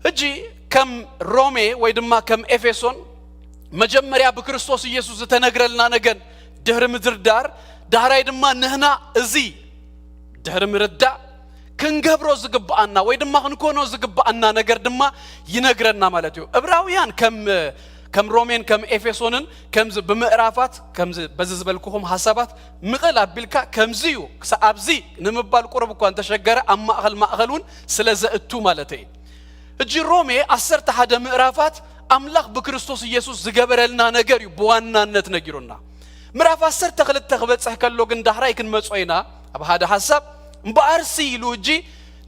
ሕጂ ከም ሮሜ ወይ ድማ ከም ኤፌሶን መጀመርያ ብክርስቶስ ኢየሱስ ዝተነግረልና ነገር ድሕሪ ምድርዳር፣ ዳሕራይ ድማ ንህና እዚ ድሕሪ ምርዳእ ክንገብሮ ዝግብኣና ወይ ድማ ክንኮኖ ዝግብኣና ነገር ድማ ይነግረና ማለት እዩ። ዕብራውያን ከም ከም ሮሜን ከም ኤፌሶንን ከምዚ ብምዕራፋት ከምዚ በዚ ዝበልኩኹም ሓሳባት ምቕል ኣቢልካ ከምዚ እዩ ክሳብ ኣብዚ ንምባል ቁሩብ እኳ እንተሸገረ ኣብ ማእኸል ማእኸል እውን ስለ ዘእቱ ማለት እዩ። ሕጂ ሮሜ ዓሰርተ ሓደ ምዕራፋት ኣምላኽ ብክርስቶስ ኢየሱስ ዝገበረልና ነገር እዩ ብዋናነት ነጊሩና። ምዕራፍ ዓሰርተ ክልተ ክበጽሕ ከሎ ግን ዳሕራይ ክንመጾ ኢና። ኣብ ሓደ ሓሳብ እምበኣርሲ ኢሉ ሕጂ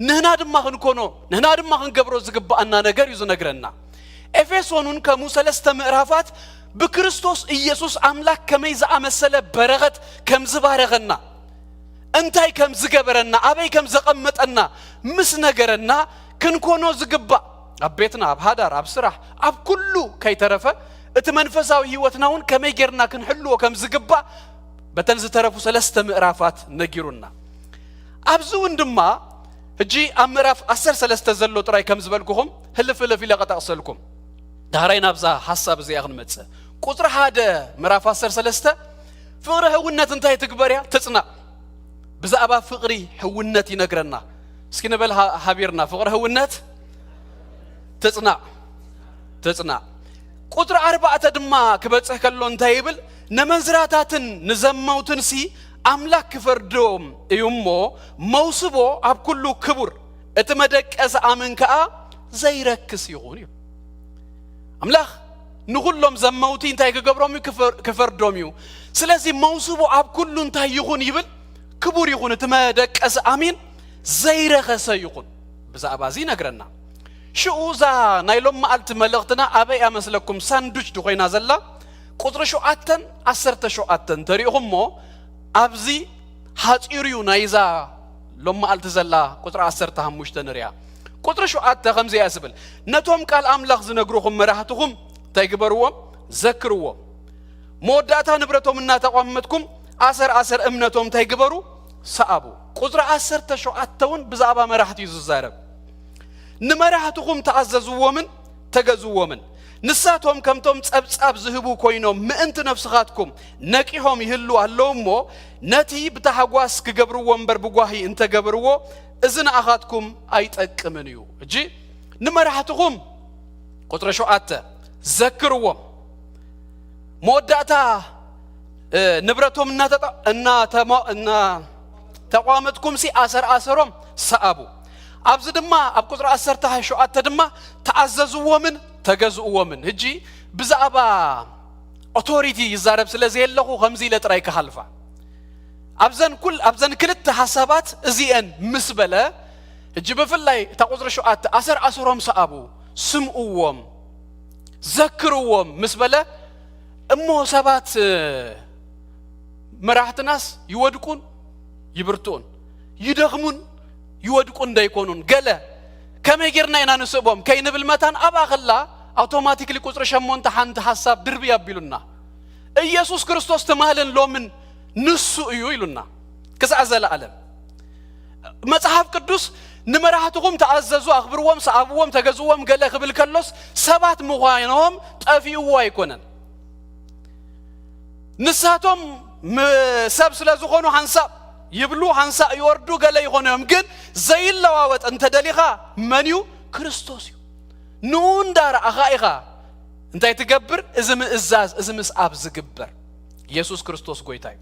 ንህና ድማ ክንኮኖ ንህና ድማ ክንገብሮ ዝግብኣና ነገር እዩ ዝነግረና። ኤፌሶን እውን ከምኡ ሰለስተ ምዕራፋት ብክርስቶስ ኢየሱስ ኣምላኽ ከመይ ዝኣመሰለ በረኸት ከም ዝባረኸና እንታይ ከም ዝገበረና ኣበይ ከም ዘቐመጠና ምስ ነገረና ክንኮኖ ዝግባእ ኣብ ቤትና ኣብ ሃዳር ኣብ ስራሕ ኣብ ኩሉ ከይተረፈ እቲ መንፈሳዊ ህይወትና እውን ከመይ ጌርና ክንሕልዎ ከም ዝግባእ በተን ዝተረፉ ሰለስተ ምዕራፋት ነጊሩና። ኣብዚ እውን ድማ ሕጂ ኣብ ምዕራፍ ዓሰርተ ሰለስተ ዘሎ ጥራይ ከም ዝበልኩኹም ህልፍ ህልፍ ኢለ ቀጠቕሰልኩም። ዳሕራይ ናብዛ ሓሳብ እዚኣ ክንመጽእ ቁፅሪ ሓደ ምዕራፍ ዓሰርተ ሰለስተ ፍቕሪ ህውነት እንታይ ትግበር እያ? ትጽናዕ። ብዛዕባ ፍቕሪ ህውነት ይነግረና። እስኪ ንበል ሓቢርና ፍቕሪ ህውነት ትጽናዕ ትጽናዕ። ቁፅሪ ኣርባዕተ ድማ ክበፅሕ ከሎ እንታይ ይብል? ነመንዝራታትን ንዘመውትን ሲ ኣምላክ ክፈርዶም እዩ እሞ መውስቦ ኣብ ኩሉ ክቡር እቲ መደቀሲ ኣምን ከዓ ዘይረክስ ይኹን እዩ። ኣምላኽ ንኹሎም ዘመውቲ እንታይ ክገብሮም እዩ? ክፈርዶም እዩ። ስለዚ መውስቦ ኣብ ኩሉ እንታይ ይኹን ይብል? ክቡር ይኹን እቲ መደቀሲ ኣሚን ዘይረኸሰ ይኹን። ብዛዕባ እዚ ይነግረና። ሽኡ እዛ ናይ ሎም መዓልቲ መልእኽትና ኣበይ እያ መስለኩም ሳንዱች ድኾይና ዘላ? ቁፅሪ ሸውዓተን ዓሰርተ ሸውዓተን ተሪእኹሞ ኣብዚ ሓፂሩ እዩ ናይዛ ሎም መዓልቲ ዘላ ቁፅሪ ዓሰርተ ሓሙሽተ ንሪኣ። ቁፅሪ ሸውዓተ ከምዚ እያ ዝብል፣ ነቶም ቃል ኣምላኽ ዝነግሩኹም መራሕትኹም እንታይ ግበርዎም? ዘክርዎም። መወዳእታ ንብረቶም እናተቋመጥኩም ኣሰር ኣሰር እምነቶም እንታይ ግበሩ? ሰኣቡ። ቁፅሪ ዓሰርተ ሸውዓተ እውን ብዛዕባ መራሕቲ እዩ ዝዛረብ። ንመራሕትኹም ተኣዘዝዎምን ተገዝዎምን። ንሳቶም ከምቶም ጸብጻብ ዝህቡ ኮይኖም ምእንቲ ነፍስኻትኩም ነቂሆም ይህሉ ኣለዉ እሞ ነቲ ብታሕጓስ ክገብርዎ እምበር ብጓሂ እንተገብርዎ እዚ ንኣኻትኩም ኣይጠቅምን እዩ። እጂ ንመራሕትኹም ቁጥሪ ሸውዓተ ዘክርዎም። መወዳእታ ንብረቶም እናተቋመጥኩም ሲ ኣሰር ኣሰሮም ሰኣቡ። ኣብዚ ድማ ኣብ ቁፅሪ ዓሰርተ ሸውዓተ ድማ ተኣዘዝዎምን ተገዝእዎምን። ሕጂ ብዛዕባ ኦቶሪቲ ይዛረብ ስለ ዘየለኹ ከምዚ ኢለ ጥራይ ክሃልፋ ኣብዘን ኩል ኣብዘን ክልተ ሓሳባት እዚአን ምስ በለ ሕጂ ብፍላይ እታ ቁፅሪ ሸውዓተ ኣሰር ኣሰሮም ሰኣቡ ስምእዎም ዘክርዎም ምስ በለ እሞ ሰባት መራሕትናስ ይወድቁን ይብርትኡን ይደኽሙን ይወድቁን ደይኮኑን ገለ ከመይ ጌርና ኢና ንስእቦም ከይንብል መታን ኣብኣ ከላ ኣውቶማቲክሊ ቁፅሪ ሸሞንተ ሓንቲ ሓሳብ ድርቢ ኣቢሉና ኢየሱስ ክርስቶስ ትማልን ሎምን ንሱ እዩ ኢሉና ክሳዕ ዘለኣለም። መጽሓፍ ቅዱስ ንመራሕትኹም ተኣዘዙ ኣኽብርዎም ሰኣብዎም ተገዝዎም ገለ ክብል ከሎስ ሰባት ምዃኖም ጠፊእዎ ኣይኮነን። ንሳቶም ሰብ ስለ ዝኾኑ ሓንሳእ ይብሉ ሓንሳእ ይወርዱ ገለ ይኾኑ እዮም። ግን ዘይለዋወጥ እንተደሊኻ መን እዩ? ክርስቶስ እዩ። ንኡ እንዳረኣኻ ኢኻ እንታይ ትገብር? እዚ ምእዛዝ እዚ ምስኣብ ዝግበር። ኢየሱስ ክርስቶስ ጎይታ እዩ።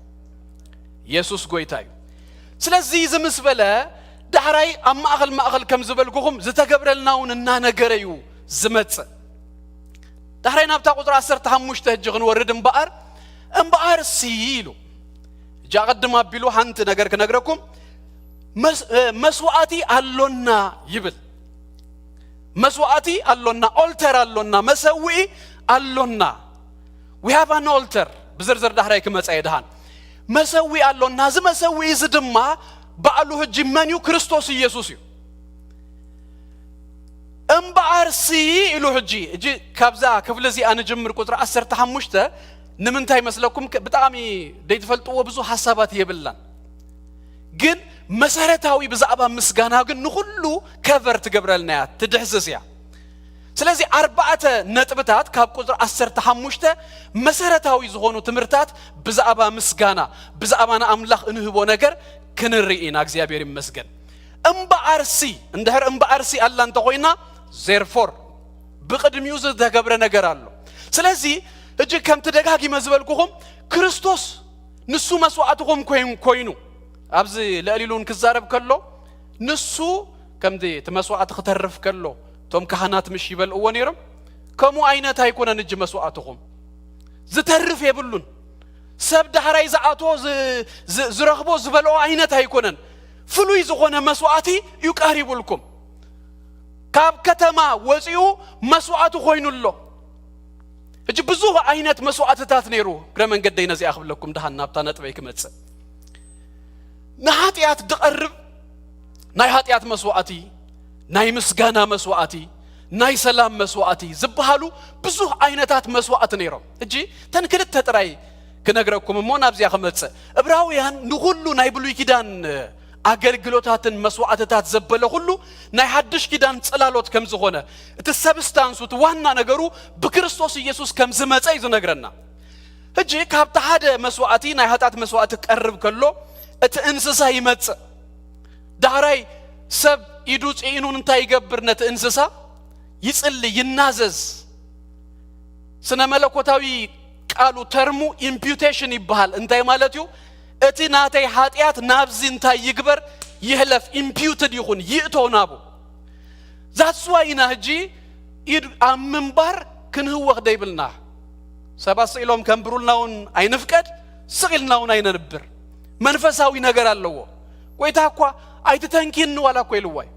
ኢየሱስ ጎይታ እዩ። ስለዚ እዚ ምስ በለ ዳሕራይ ኣብ ማእኸል ማእኸል ከም ዝበልኩኹም ዝተገብረልና እውን እናነገረ እዩ ዝመፅእ። ዳሕራይ ናብታ ቁፅሪ ዓሰርተ ሓሙሽተ ሕጂ ክንወርድ እምበኣር እምበኣር ሲ ኢሉ ሕጂ ኣቐድም ኣቢሉ ሓንቲ ነገር ክነግረኩም መስዋእቲ ኣሎና ይብል። መስዋእቲ ኣሎና፣ ኦልተር ኣሎና፣ መሰውኢ ኣሎና። We have an altar። ብዝርዝር ዳሕራይ ክመፃ እየ ድሃን። መሰውኢ ኣሎና። እዚ መሰውኢ እዚ ድማ ባዕሉ ሕጂ መን እዩ? ክርስቶስ ኢየሱስ እዩ። እምበኣር ሲ ኢሉ ሕጂ እጂ ካብዛ ክፍሊ እዚኣ ንጅምር ቁፅሪ ዓሰርተ ሓሙሽተ ንምንታይ መስለኩም ብጣዕሚ ደይትፈልጥዎ ብዙ ሓሳባት የብላን። ግን መሰረታዊ ብዛዕባ ምስጋና ግን ንኹሉ ከቨር ትገብረልና እያ ትድሕስስ እያ። ስለዚ ኣርባዕተ ነጥብታት ካብ ቁፅሪ ዓሰርተ ሓሙሽተ መሰረታዊ ዝኾኑ ትምህርታት ብዛዕባ ምስጋና፣ ብዛዕባ ንኣምላኽ እንህቦ ነገር ክንርኢ ኢና። እግዚኣብሔር ይመስገን። እምበኣርሲ፣ እንድሕር እምበኣርሲ ኣላ እንተኾይና፣ ዜርፎር ብቕድሚኡ ዝተገብረ ነገር ኣሎ። ስለዚ ሕጂ ከምቲ ደጋጊመ ዝበልኩኹም፣ ክርስቶስ ንሱ መስዋዕትኹም ኮይን-፣ ኮይኑ ኣብዚ ልዕሊሉን ክዛረብ ከሎ፣ ንሱ ከምቲ እቲ መስዋዕቲ ክተርፍ ከሎ እቶም ካህናት ምሽ ይበልእዎ ነይሮም፣ ከምኡ ዓይነት ኣይኮነን። እጂ መስዋዕትኹም ዝተርፍ የብሉን። ሰብ ዳሕራይ ዝኣትዎ ዝ-፣ ዝ-፣ ዝረኽቦ ዝበልኦ ዓይነት ኣይኮነን። ፍሉይ ዝኾነ መስዋዕቲ እዩ ቀሪቡልኩም። ካብ ከተማ ወፂኡ መስዋዕቲ ኮይኑ ኣሎ። ሕጂ ብዙሕ ዓይነት መስዋዕትታት ነይሩ። እግረ መንገደይ ነዚኣ ክብለኩም፣ ደሃን ናብታ ነጥበይ ክመፅእ። ንሓጢኣት ድቐርብ ናይ ሓጢኣት መስዋዕቲ፣ ናይ ምስጋና መስዋዕቲ፣ ናይ ሰላም መስዋዕቲ ዝበሃሉ ብዙሕ ዓይነታት መስዋዕቲ ነይሮም። ሕጂ ተን ክልተ ጥራይ ክነግረኩም እሞ ናብዚኣ ክመፅእ። እብራውያን ንኹሉ ናይ ብሉይ ኪዳን ኣገልግሎታትን መስዋዕትታት ዘበለ ኩሉ ናይ ሓድሽ ኪዳን ጽላሎት ከም ዝኾነ፣ እቲ ሰብስታንሱ፣ እቲ ዋና ነገሩ ብክርስቶስ ኢየሱስ ከም ዝመጸ እዩ ዝነግረና። ሕጂ ካብቲ ሓደ መስዋዕቲ፣ ናይ ሓጢኣት መስዋዕቲ ክቀርብ ከሎ፣ እቲ እንስሳ ይመጽእ። ዳሕራይ ሰብ ኢዱ ጽዒኑ እንታይ ይገብር? ነቲ እንስሳ ይጽሊ፣ ይናዘዝ። ስነ መለኮታዊ ቃሉ፣ ተርሙ ኢምፒዩቴሽን ይበሃል። እንታይ ማለት እዩ? እቲ ናተይ ሓጢኣት ናብዚ እንታይ ይግበር? ይሕለፍ፣ ኢምፒዩትድ ይኹን፣ ይእቶ ናቡ። ዛትስ ዋይ ኢና ሕጂ ኢድ ኣብ ምንባር ክንህወኽ ደይብልና። ሰባት ስኢሎም ከንብሩልና እውን ኣይንፍቀድ፣ ስቕ ኢልና እውን ኣይነንብር። መንፈሳዊ ነገር ኣለዎ። ጎይታ እኳ ኣይትተንኪኒ ዋላ እኮ ኢልዋ እዩ።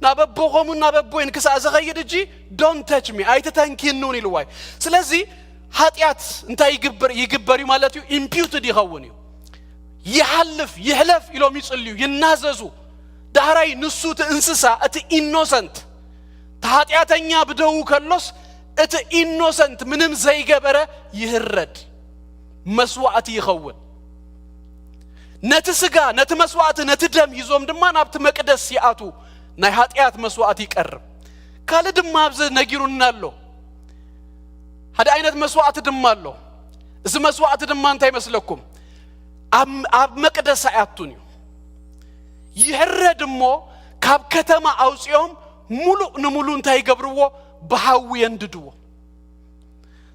ናብ ኣቦ ኸሙን ናብ ኣቦይን ክሳዕ ዝኸይድ እጂ don't touch me፣ ኣይትተንኪኒ እውን ኢልዋ እዩ። ስለዚ ሓጢኣት እንታይ ይግበር፣ ይግበር እዩ ማለት እዩ? ኢምፒዩትድ ይኸውን እዩ። ይሓልፍ፣ ይሕለፍ ኢሎም ይጽልዩ፣ ይናዘዙ። ዳሕራይ ንሱ እቲ እንስሳ፣ እቲ ኢኖሰንት፣ እቲ ሓጢኣተኛ ብደዉ ከሎስ፣ እቲ ኢኖሰንት ምንም ዘይገበረ ይህረድ፣ መስዋዕቲ ይኸውን። ነቲ ስጋ፣ ነቲ መስዋዕቲ፣ ነቲ ደም ሒዞም ድማ ናብቲ መቅደስ ይኣቱ፣ ናይ ሓጢኣት መስዋዕቲ ይቀርብ። ካልእ ድማ ኣብዚ ነጊሩና ኣሎ። ሓደ ዓይነት መስዋዕቲ ድማ ኣሎ። እዚ መስዋዕቲ ድማ እንታይ ይመስለኩም? ኣብ፣ ኣብ መቅደስ ኣይኣቱን እዩ። ይሕረድ እሞ ካብ ከተማ ኣውፂኦም ሙሉእ ንሙሉእ እንታይ ይገብርዎ? ብሓዊ የንድድዎ።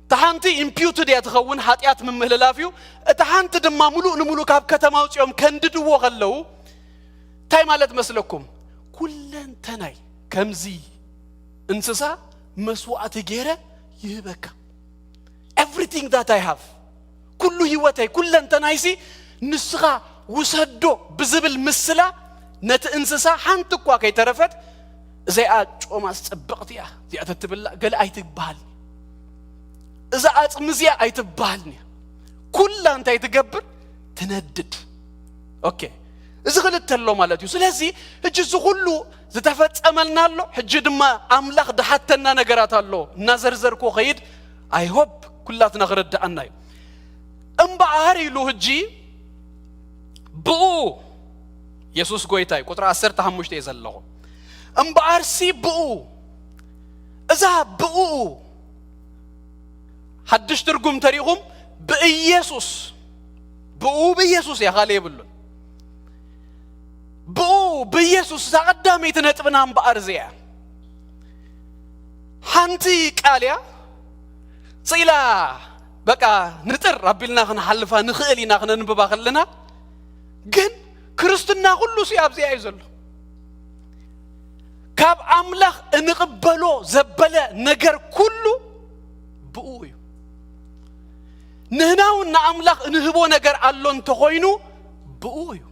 እታ ሓንቲ ኢምፒዩትድ እያ ትኸውን፣ ሓጢኣት ምምሕልላፍ እዩ። እታ ሓንቲ ድማ ሙሉእ ንሙሉእ ካብ ከተማ ኣውፂኦም ከንድድዎ ከለዉ እንታይ ማለት መስለኩም? ኩለንተናይ ከምዚ እንስሳ መስዋዕቲ ገይረ ይህበካ። Everything that I have፣ ኩሉ ህይወተይ፣ ኩለንተናይሲ ንስኻ ውሰዶ ብዝብል ምስላ ነቲ እንስሳ ሓንቲ እኳ ከይተረፈት፣ እዚኣ ጮማስ ጽብቕቲ እያ፣ እዚኣ ተትብላዕ ገለ ኣይትበሃልን፣ እዛ ኣጽሚ እዚኣ ኣይትበሃልን እያ። ኩላ እንታይ ትገብር? ትነድድ። ኦኬ፣ እዚ ክልተ ኣሎ ማለት እዩ። ስለዚ ሕጂ እዚ ኩሉ ዝተፈጸመልና ኣሎ። ሕጂ ድማ ኣምላኽ ድሓተና ነገራት ኣሎ። እናዘርዘርኩ ኸይድ፣ I hope ኩላትና ክርድኣና እዩ። እምበኣር ኢሉ ሕጂ ብኡ፣ የሱስ ጎይታ እዩ። ቁጥሪ ዓሰርተ ሓሙሽተ እየ ዘለኹ። እምበኣርሲ ብኡ፣ እዛ ብኡ፣ ሓድሽ ትርጉም ተሪኹም፣ ብኢየሱስ፣ ብኡ ብኢየሱስ እያ፣ ካልእ የብሉን። ብኡ ብኢየሱስ፣ እዛ ቀዳመይቲ ነጥብና እምበኣር እዚኣ እያ። ሓንቲ ቃል እያ፣ ስኢላ በቃ ንጥር ኣቢልና ክንሓልፋ ንኽእል ኢና ክነንብባ ከለና፣ ግን ክርስትና ኩሉ ሲ ኣብዚኣ እዩ ዘሎ። ካብ ኣምላኽ እንቕበሎ ዘበለ ነገር ኩሉ ብኡ እዩ። ንህና እውን ንኣምላኽ እንህቦ ነገር ኣሎ እንተኾይኑ ብኡ እዩ።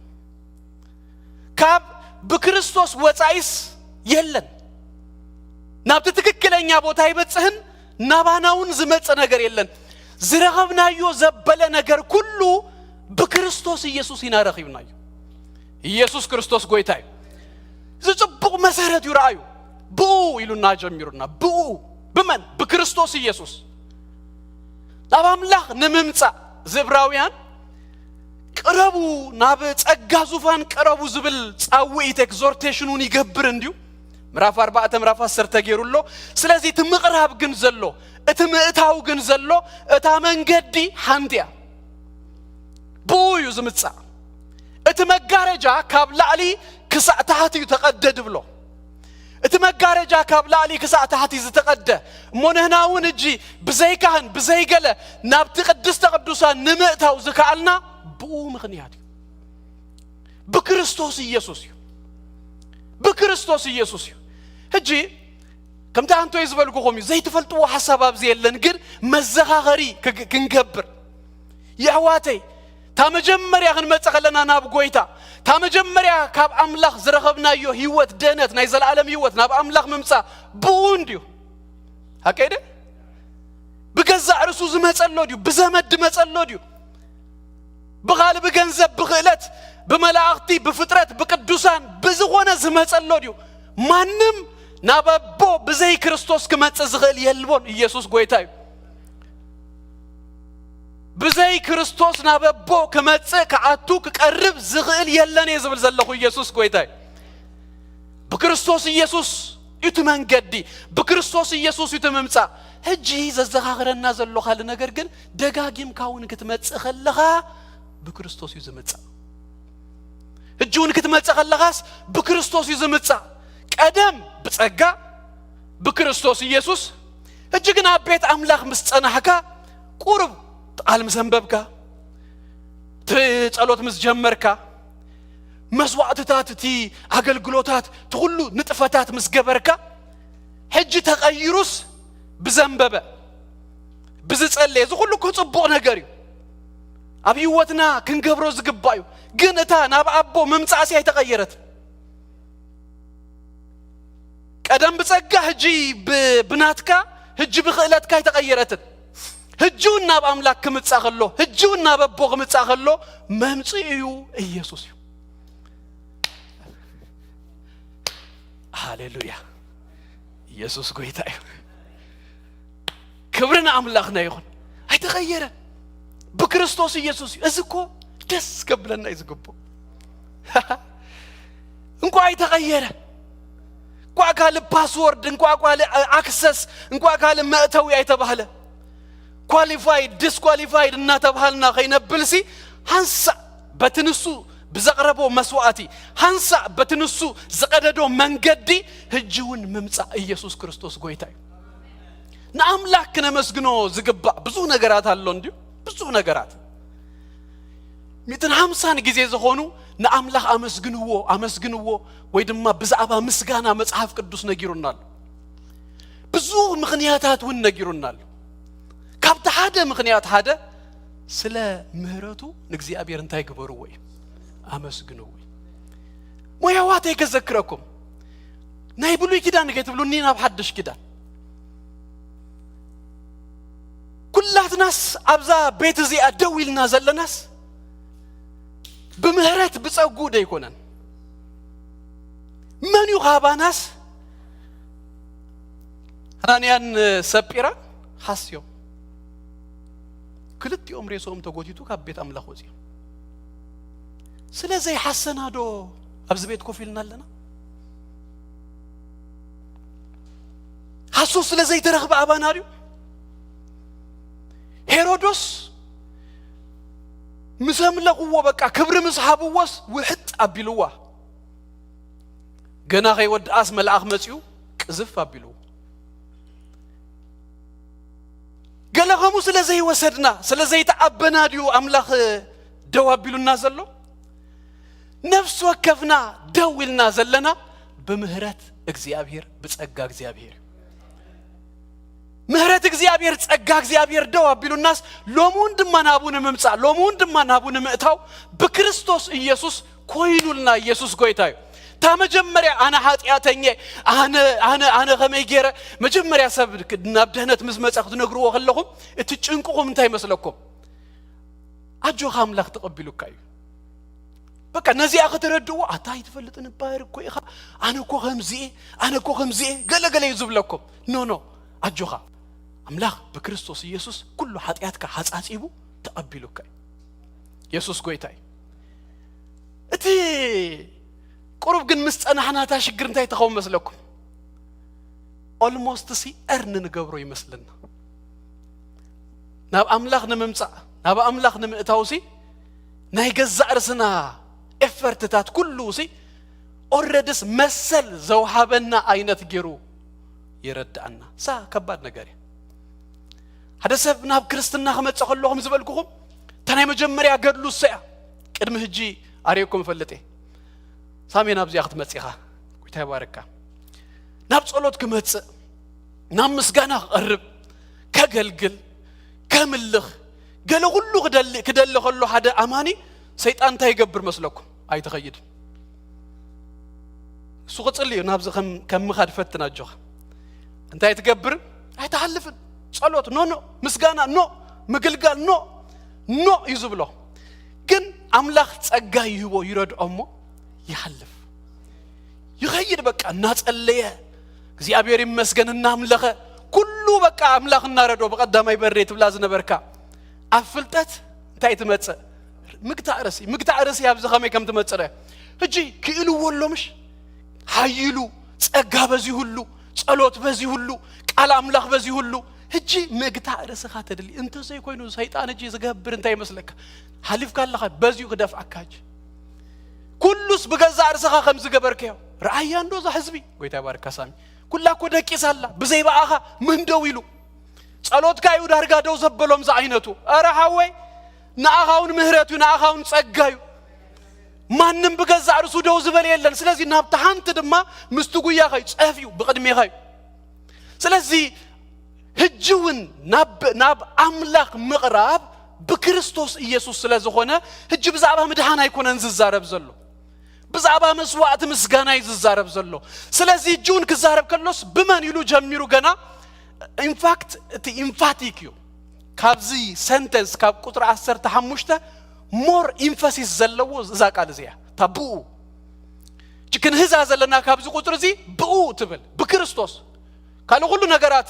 ካብ ብክርስቶስ ወጻኢስ የለን። ናብቲ ትክክለኛ ቦታ ኣይበጽሕን፣ ናባና እውን ዝመጽእ ነገር የለን። ዝረኸብናዮ ዘበለ ነገር ኩሉ ብክርስቶስ ኢየሱስ ኢና ረኺብናዮ። ኢየሱስ ክርስቶስ ጎይታ እዩ። እዚ ጽቡቕ መሰረት እዩ። ረኣዩ፣ ብኡ ኢሉና ጀሚሩና። ብኡ ብመን? ብክርስቶስ ኢየሱስ። ናብ ኣምላኽ ንምምጻእ ዝእብራውያን ቅረቡ፣ ናብ ጸጋ ዙፋን ቅረቡ ዝብል ጻውዒት ኤግዞርቴሽን እውን ይገብር እንድዩ። ምዕራፍ ኣርባዕተ ምዕራፍ ዓሰርተ ገይሩ ኣሎ። ስለዚ እቲ ምቕራብ ግን ዘሎ፣ እቲ ምእታው ግን ዘሎ፣ እታ መንገዲ ሓንቲ እያ። ብኡ እዩ ዝምጻእ። እቲ መጋረጃ ካብ ላዕሊ ክሳዕ ታሕቲ እዩ ተቐደ ድብሎ። እቲ መጋረጃ ካብ ላዕሊ ክሳዕ ታሕቲ ዝተቐደ እሞ፣ ንህና እውን እጂ ብዘይካህን ብዘይገለ ናብቲ ቅድስተ ቅዱሳን ንምእታው ዝከኣልና ብኡ ምኽንያት እዩ። ብክርስቶስ ኢየሱስ እዩ። ብክርስቶስ ኢየሱስ እዩ። ሕጂ ከምቲ ኣንቶይ ዝበልኩኹም እዩ፣ ዘይትፈልጥዎ ሓሳብ ኣብዚ የለን። ግን መዘኻኸሪ ክግ- ክንገብር፣ የሕዋተይ፣ እታ መጀመርያ ክንመጽእ ከለና ናብ ጎይታ፣ እታ መጀመርያ ካብ ኣምላኽ ዝረኸብናዮ ህይወት፣ ድህነት፣ ናይ ዘለኣለም ህይወት፣ ናብ ኣምላኽ ምምጻእ ብኡ እንድዩ። ሓቀይ ደ ብገዛእ ርእሱ ዝመጸሎ ድዩ? ብዘመድ ዝመጸሎ ድዩ? ብኻልእ ብገንዘብ፣ ብኽእለት፣ ብመላእኽቲ፣ ብፍጥረት፣ ብቅዱሳን፣ ብዝኾነ ዝመጸሎ ድዩ? ማንም ናብ ኣቦ ብዘይ ክርስቶስ ክመጽእ ዝኽእል የልቦን። ኢየሱስ ጎይታ እዩ። ብዘይ ክርስቶስ ናብ ኣቦ ክመጽእ፣ ክኣቱ፣ ክቀርብ ዝኽእል የለን እየ ዝብል ዘለኹ። ኢየሱስ ጎይታ እዩ። ብክርስቶስ ኢየሱስ እዩ እቲ መንገዲ። ብክርስቶስ ኢየሱስ እዩ እቲ ምምጻእ። ሕጂ ዘዘኻኽረና ዘሎ ካልእ ነገር ግን፣ ደጋጊምካ እውን ክትመጽእ ከለኻ ብክርስቶስ እዩ ዝምጻእ። ሕጂ እውን ክትመጽእ ከለኻስ ብክርስቶስ እዩ ዝምጻእ። ቀደም ብጸጋ ብክርስቶስ ኢየሱስ፣ ሕጂ ግን ኣብ ቤት ኣምላኽ ምስ ጸናሕካ፣ ቁሩብ ቃል ምስ ኣንበብካ፣ እቲ ጸሎት ምስ ጀመርካ፣ መስዋዕትታት፣ እቲ ኣገልግሎታት፣ እቲ ኩሉ ንጥፈታት ምስ ገበርካ፣ ሕጂ ተቐይሩስ ብዘንበበ፣ ብዝጸለየ፣ እዚ ኩሉ እኮ ጽቡቕ ነገር እዩ። ኣብ ህይወትና ክንገብሮ ዝግባእ እዩ። ግን እታ ናብ ኣቦ ምምጻእሲ ኣይተቐየረትን። ቀደም ብጸጋ፣ ሕጂ ብ- ብናትካ፣ ሕጂ ብኽእለትካ ኣይተቐየረትን። ሕጂ እውን ናብ ኣምላኽ ክምጻእ ከሎ፣ ሕጂ እውን ናብ ኣቦ ክምጻእ ከሎ፣ መምጽኡ እዩ፣ ኢየሱስ እዩ። ሃሌሉያ! ኢየሱስ ጎይታ እዩ። ክብሪ ንኣምላኽና ይኹን። ኣይተቐየረ። ብክርስቶስ ኢየሱስ እዩ። እዚ እኮ ደስ ከብለና እዩ ዝግብኦ። እንኳ ኣይተቐየረ። እንኳ ካልእ ፓስወርድ፣ እንኳ ካልእ ኣክሰስ፣ እንኳ ካልእ መእተዊ ኣይተባህለ። ኳሊፋይድ፣ ዲስኳሊፋይድ እናተባሃልና ከይነብልሲ፣ ሓንሳእ በቲ ንሱ ብዘቕረቦ መስዋዕቲ፣ ሓንሳእ በቲ ንሱ ዝቐደዶ መንገዲ፣ ሕጂ እውን ምምጻእ ኢየሱስ ክርስቶስ ጎይታ እዩ። ንኣምላኽ ክነመስግኖ ዝግባእ ብዙ ነገራት ኣሎ እንድዩ። ብዙ ነገራት። ሚእትን ሓምሳን ግዜ ዝኾኑ ንኣምላኽ ኣመስግንዎ፣ ኣመስግንዎ፣ ወይ ድማ ብዛዕባ ምስጋና መጽሓፍ ቅዱስ ነጊሩና ኣሎ። ብዙ ምኽንያታት እውን ነጊሩና ኣሎ። ካብቲ ሓደ ምኽንያት ሓደ፣ ስለ ምህረቱ ንእግዚኣብሔር እንታይ ግበርዎ እዩ? ኣመስግንዎ እዩ። ሞያዋተይ ከዘክረኩም፣ ናይ ብሉይ ኪዳን ከይትብሉኒ፣ ናብ ሓድሽ ኪዳን። ኩላትናስ ኣብዛ ቤት እዚኣ ደው ኢልና ዘለናስ ብምህረት ብጸጉ ደይኮነን። መን እዩ ካባናስ? ሃናንያን ሰጲራን ሓስዮም፣ ክልቲኦም ሬሶም ተጎቲቱ ካብ ቤት ኣምላኽ ወጺኦም። ስለ ዘይሓሰና ዶ ኣብዚ ቤት ኮፍ ኢልና ኣለና? ሓሶ ስለ ዘይተረኽበ ኣባና ድዩ? ሄሮዶስ ምስ ኣምለኽዎ፣ በቃ ክብሪ ምስ ሃብዎስ፣ ውሕጥ ኣቢልዋ። ገና ከይወድኣስ መልኣኽ መጺኡ ቅዝፍ ኣቢልዎ። ገለ ከምኡ ስለ ዘይወሰድና፣ ስለ ዘይተኣበና ድዩ ኣምላኽ ደው ኣቢሉና ዘሎ? ነፍሲ ወከፍና ደው ኢልና ዘለና ብምህረት እግዚኣብሔር፣ ብጸጋ እግዚኣብሔር እዩ። ምህረት እግዚኣብሔር፣ ጸጋ እግዚኣብሔር ደው ኣቢሉናስ፣ ሎምውን ድማ ናብኡ ንምምጻእ፣ ሎምውን ድማ ናብኡ ንምእታው ብክርስቶስ ኢየሱስ ኮይኑልና። ኢየሱስ ጎይታ እዩ። እታ መጀመርያ ኣነ ሓጢኣተኛ፣ ኣነ፣ ኣነ፣ ኣነ ከመይ ገይረ፣ መጀመርያ ሰብ ናብ ድህነት ምስ መጸ ክትነግርዎ ከለኹም፣ እቲ ጭንቅኹም እንታይ ይመስለኩም? ኣጆኻ፣ ኣምላኽ ተቐቢሉካ እዩ። በቃ ነዚኣ ከተረድእዎ፣ ኣታ ኣይትፈልጥን እምበር እኮ ኢኻ፣ ኣነ እኮ ከምዚ እየ፣ ኣነ እኮ ከምዚ እየ፣ ገለ ገለ እዩ ዝብለኩም። ኖ፣ ኖ፣ ኣጆኻ፣ ኣምላኽ ብክርስቶስ ኢየሱስ ኩሉ ሓጢኣትካ ሓጻጺቡ ተቐቢሉካ እዩ። ኢየሱስ ጎይታ እዩ። እቲ ቁሩብ ግን ምስ ጸናሕና፣ እታ ሽግር እንታይ ትኸውን መስለኩም? ኦልሞስት ሲ እርን ንገብሮ ይመስልና። ናብ ኣምላኽ ንምምጻእ፣ ናብ ኣምላኽ ንምእታው ሲ ናይ ገዛእ ርእስና ኤፈርትታት ኩሉ ሲ ኦረድስ መሰል ዘውሃበና ዓይነት ገይሩ ይረድኣና። ሳ ከባድ ነገር እዩ። ሓደ ሰብ ናብ ክርስትና ክመጽእ ከሎ ከም ዝበልኩኹም እታ ናይ መጀመርያ ገድሉ እሳ እያ። ቅድሚ ሕጂ ኣርእየኩም እፈልጥ እየ። ሳሜ ናብዚኣ ክትመጽእ ኢኻ። ጎይታ ይባርካ። ናብ ጸሎት ክመጽእ፣ ናብ ምስጋና ክቐርብ፣ ከገልግል፣ ከምልኽ፣ ገለ ኩሉ ክደሊ ክደሊ ከሎ ሓደ ኣማኒ ሰይጣን እንታይ ይገብር መስለኩም? ኣይትኸይድን። እሱ ክጽሊ እዩ። ናብዚ ከም ከም ምኻድ ፈትን ኣጆኻ። እንታይ ትገብር? ኣይትሓልፍን። ጸሎት ኖ ኖ፣ ምስጋና ኖ፣ ምግልጋል ኖ ኖ እዩ ዝብሎ። ግን ኣምላኽ ጸጋ ይህቦ፣ ይረድኦ እሞ ይሓልፍ። ይኸይድ በቃ እናጸለየ እግዚኣብሔር ይመስገን እናምለኸ ኩሉ በቃ ኣምላኽ እናረዶ ብቐዳማይ በሬ ትብላ ዝነበርካ ኣብ ፍልጠት እንታይ ትመጽእ? ምግታእ ርእሲ። ምግታእ ርእሲ ኣብዚ ከመይ ከም ትመጽእ ርአ። ሕጂ ክእልዎ ኣሎ ምሽ? ሓይሉ፣ ጸጋ በዚሁሉ፣ ጸሎት በዚሁሉ፣ ቃል ኣምላኽ በዚሁሉ፣ ሕጂ ምግታእ ርእስኻ ተድሊ። እንተዘይኮይኑ ሰይጣን ሕጂ ዝገብር እንታይ ይመስለካ? ሓሊፍካ ኣለኻ፣ በዚሁ ክደፍኣካ ሕጂ። ኩሉስ ብገዛእ ርእስኻ ከም ዝገበርካዮ። ረኣያ እንዶ እዛ ህዝቢ፣ ጎይታ ይባርካ ሳሚ። ኩላ እኮ ደቂሳ ኣላ፣ ብዘይ ብኣኻ መን ደው ኢሉ? ጸሎትካ እዩ ዳርጋ ደው ዘበሎም ዝዓይነቱ። ኧረ ሓወይ፣ ንኣኻ እውን ምህረት እዩ፣ ንኣኻ እውን ጸጋ እዩ። ማንም ብገዛእ ርእሱ ደው ዝበለ የለን። ስለዚ ናብቲ ሓንቲ ድማ ምስቲ ጉያኻ እዩ፣ ጸፍ እዩ፣ ብቕድሜኻ እዩ። ስለዚ ሕጂ እውን ናብ ናብ ኣምላኽ ምቕራብ ብክርስቶስ ኢየሱስ ስለ ዝኾነ፣ ሕጂ ብዛዕባ ምድሓን ኣይኮነን ዝዛረብ ዘሎ፣ ብዛዕባ መስዋእቲ ምስጋና እዩ ዝዛረብ ዘሎ። ስለዚ ሕጂ እውን ክዛረብ ከሎስ ብመን ኢሉ ጀሚሩ? ገና ኢንፋክት እቲ ኢንፋቲክ እዩ። ካብዚ ሰንተንስ ካብ ቁጥሪ ዓሰርተ ሓሙሽተ ሞር ኢንፈሲስ ዘለዎ እዛ ቃል እዚኣ እታ ብኡ። ሕጂ ክንህዛ ዘለና ካብዚ ቁጥሪ እዚ ብኡ ትብል፣ ብክርስቶስ። ካልእ ኩሉ ነገራት